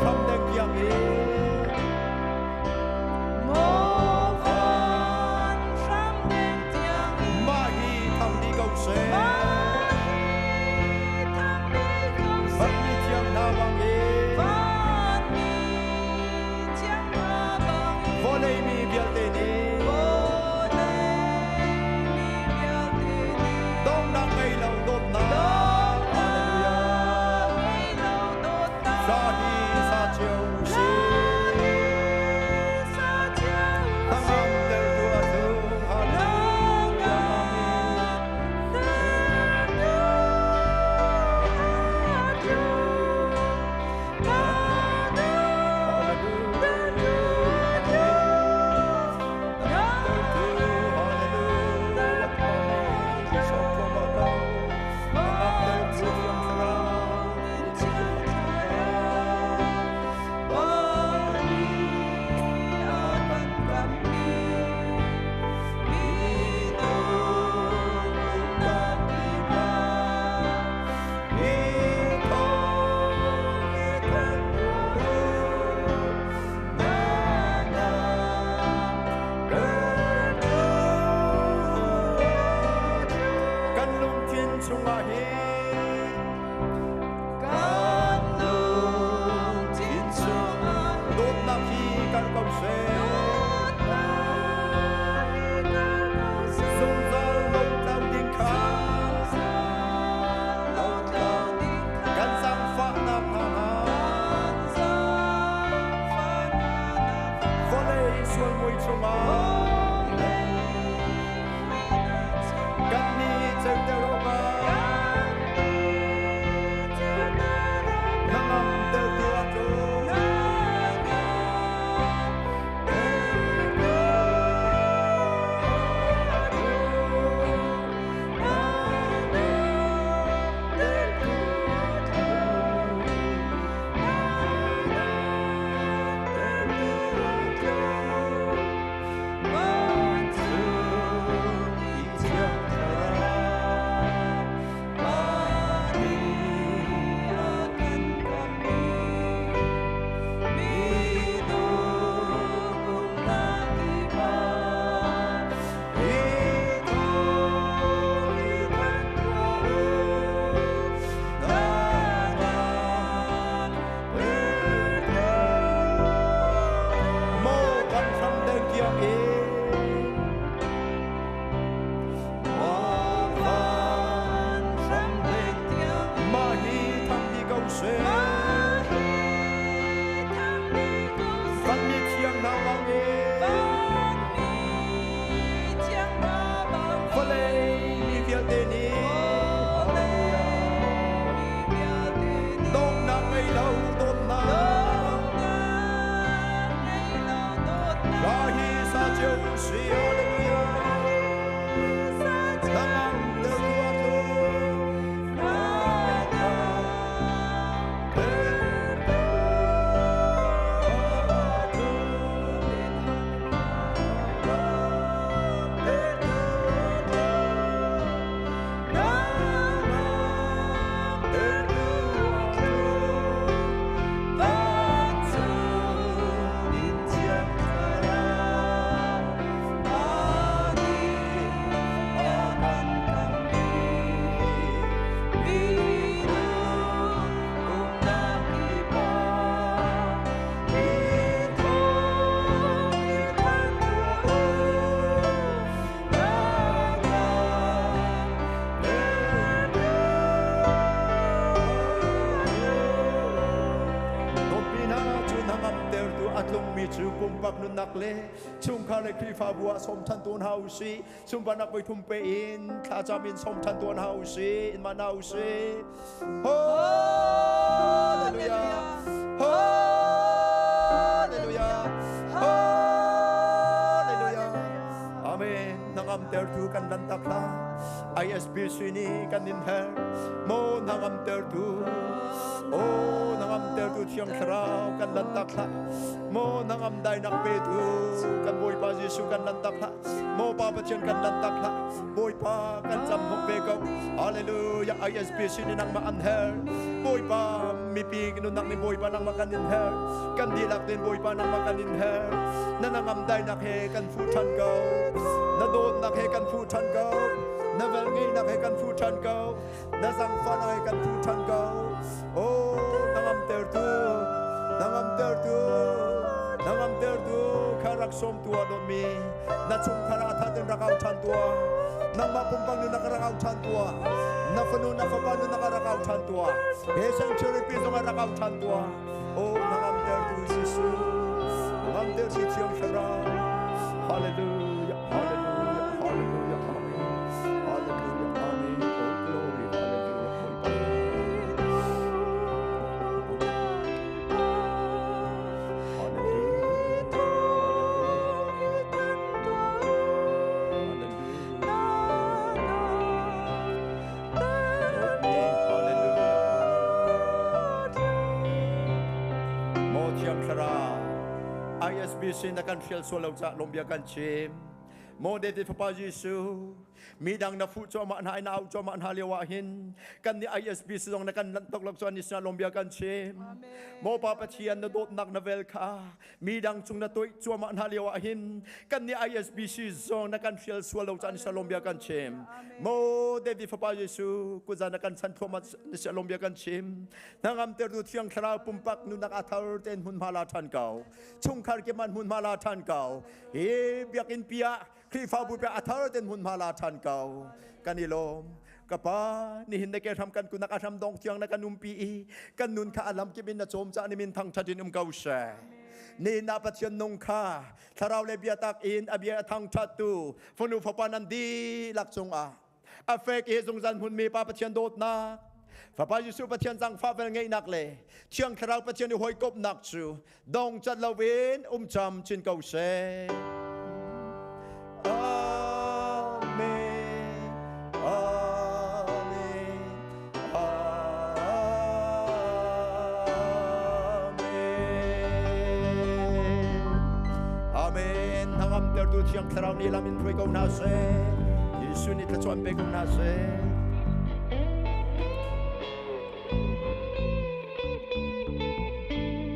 hram deng tiang in. Maw van hram deng tiang in. Mah hi thang dih ko seh. Mah hi thang dih ko seh. Vanmi thiang hna bang in. Vanmi thiang hna bang in. Vawlei mi vialte nih. Vawlei mi vialte nih. Donghnak ngei lo dawtnak. Donghnak ngei lo dawtnak. Hla hi sa cio usih. Hla hi sa cio usih. Hnangam tertu a tlung. Hallelujah. Hnangam tertu a tlung. Hnangam tertu a tlung. Hnangam tertu a tlung. Kan lungthin chungah hin Kan lungthin chungah hin dawtnak hi kar ko seh. Dawtnak hi kar ko seh. Zungzal lotlau ding kha Zungzal lotlau ding kha. Kan zaangfahnak hna hna. Kan zaangfahnak hna. Vawlei sual mui chungah Vawlei muihnak chungah. kan nih ceuter awkah Kan nih ceuter awkah. hnangam tertu a tlung. Hnangam tertu a tlung. Hnangam tertu a tlung. Hnangam tertu a tlung. Vancung i Thiang Thlarau, Pa nih a kan kammi, minung umnak kip ah, hi thawng hi thanh tuah u, hnangam tertu. Maw kan hram deng tiang in. Maw van hram deng tiang in. Mah hi thang dih ko seh. Mah hi thang dih ko seh. Vanmi thiang hna bang in. Vanmi thiang hna bang in. Vawlei mi vialte nih. Vawlei mi vialte nih. Donghnak ngei lo dawtnak. Donghnak ngei lo dawtnak. Hla hi sa cio usih. Hallelujah. Sa cio Hnangam tertu a tlung. Hnangam tertu a tlung. Hnangam tertu a tlung. Hnangam tertu a tlung. Vancung in Thiang Thlarau, Pa nih a kan kammi, minung umnak kip ah, hi thawng hi thanh tuah u, hnangam tertu a tlung. Dawtmi hna cu hnangam tertu a tlungmi cu pumpak nunnak le chungkhar le Khrihfabu ah sawm ṭhan tawn hna usih. Sunparnak voi thum pe in thlacam in sawm ṭhan tawn hna usih. In mah hna usih. Hallelujah. Hallelujah. Hallelujah. Amen. Hnangam tertu kan lantak hlah. ISBC nih kan in her. Maw hnangam tertu. O nangam tertu Thiang Thlarau kan lantak hlah. Maw nangam dainak petu kan Bawipa Jesuh kan lantak hlah. Maw Pa Pathian kan lantak hlah. Bawipa kan cam hnok ve ko. Hallelujah. ISBC ni nangmah an her. Bawipa mipi nunnak ni Bawipa nangmah kan in her. Kan dihlak din Bawipa nangmah kan in her. Na nangam dainak he kan fu ṭhan ko. Na dawtnak he kan fu ṭhan ko. Na velngeihnak he kan fu ṭhan ko. Na zangfahnak he kan fu ṭhan ko. Oh, nangam tertu, nangam tertu, nangam tertu, kha rak sawm tua dawtmi. Na chungkhar ah thatin rak au ṭhan tuah. Nangmah pumpang nu na ka rak au ṭhan tuah. Na fanu na fapa nu na ka rak au ṭhan tuah. He sanctuary pi zong ah rak au ṭhan tuah. Oh, nangam tertu Jesuh, nangam tertu Thiang Thlarau. Hallelujah, hallelujah, hallelujah, amen. Hallelujah, amen. Oh, glory, hallelujah. Maw Thiang Thlarau, ISBC na kan hrial sual lo cah lawmbia kan chim. Maw David Fapa Jesuh, midang na fuh cuahmah hna i na auh cuahmah hna lio ah hin kan nih ISBC zong na kan lanh tok lo cuan ni sinah lawmbia kan chim. Maw Pa Pathian na dawtnak na vel kha midang cung na toih cuahmah hna lio ah hin kan nih ISBC zong na kan hrial sual lo caan shalom bia kan chim. Maw David Fapa Jesuh kuzan na kan chan thluahmah na shalom bia kan chim. Hnangam tertu Thiang Thlarau pumpak nunak a thar ten hmunhma la ṭhan ko. Chungkhar kiman hmunhma la ṭhan ko. Hi biakinn pi ah Khrihfabu pi a thar ten hmunhma la ṭhan ko. Kan i lawm. Ka pa, nihin na ke hram kan kunak a hram dong tiang na kan umpi i kan nun kha a lam kip in na cawm cah ni min thangṭhat in um ko seh. Nihin ah Pathian nung kha thlarau le biatak in a bia a thangṭhattu fanu fapa nan dihlak cungah a fek i zungzal hmunmi Pa Pathian dawtnak, Fapa Jesuh Pathian zangfah vel ngeihnak le Thiang Thlarau Pathian i hawikomhnak cu dong cat loin um cam chin ko seh. Amen. Amen. Amen. Amen. Hnangamtertu Thiang Thlarau nih lam in hruai ko hna seh. Jesuh nih thluachuah pe ko hna seh.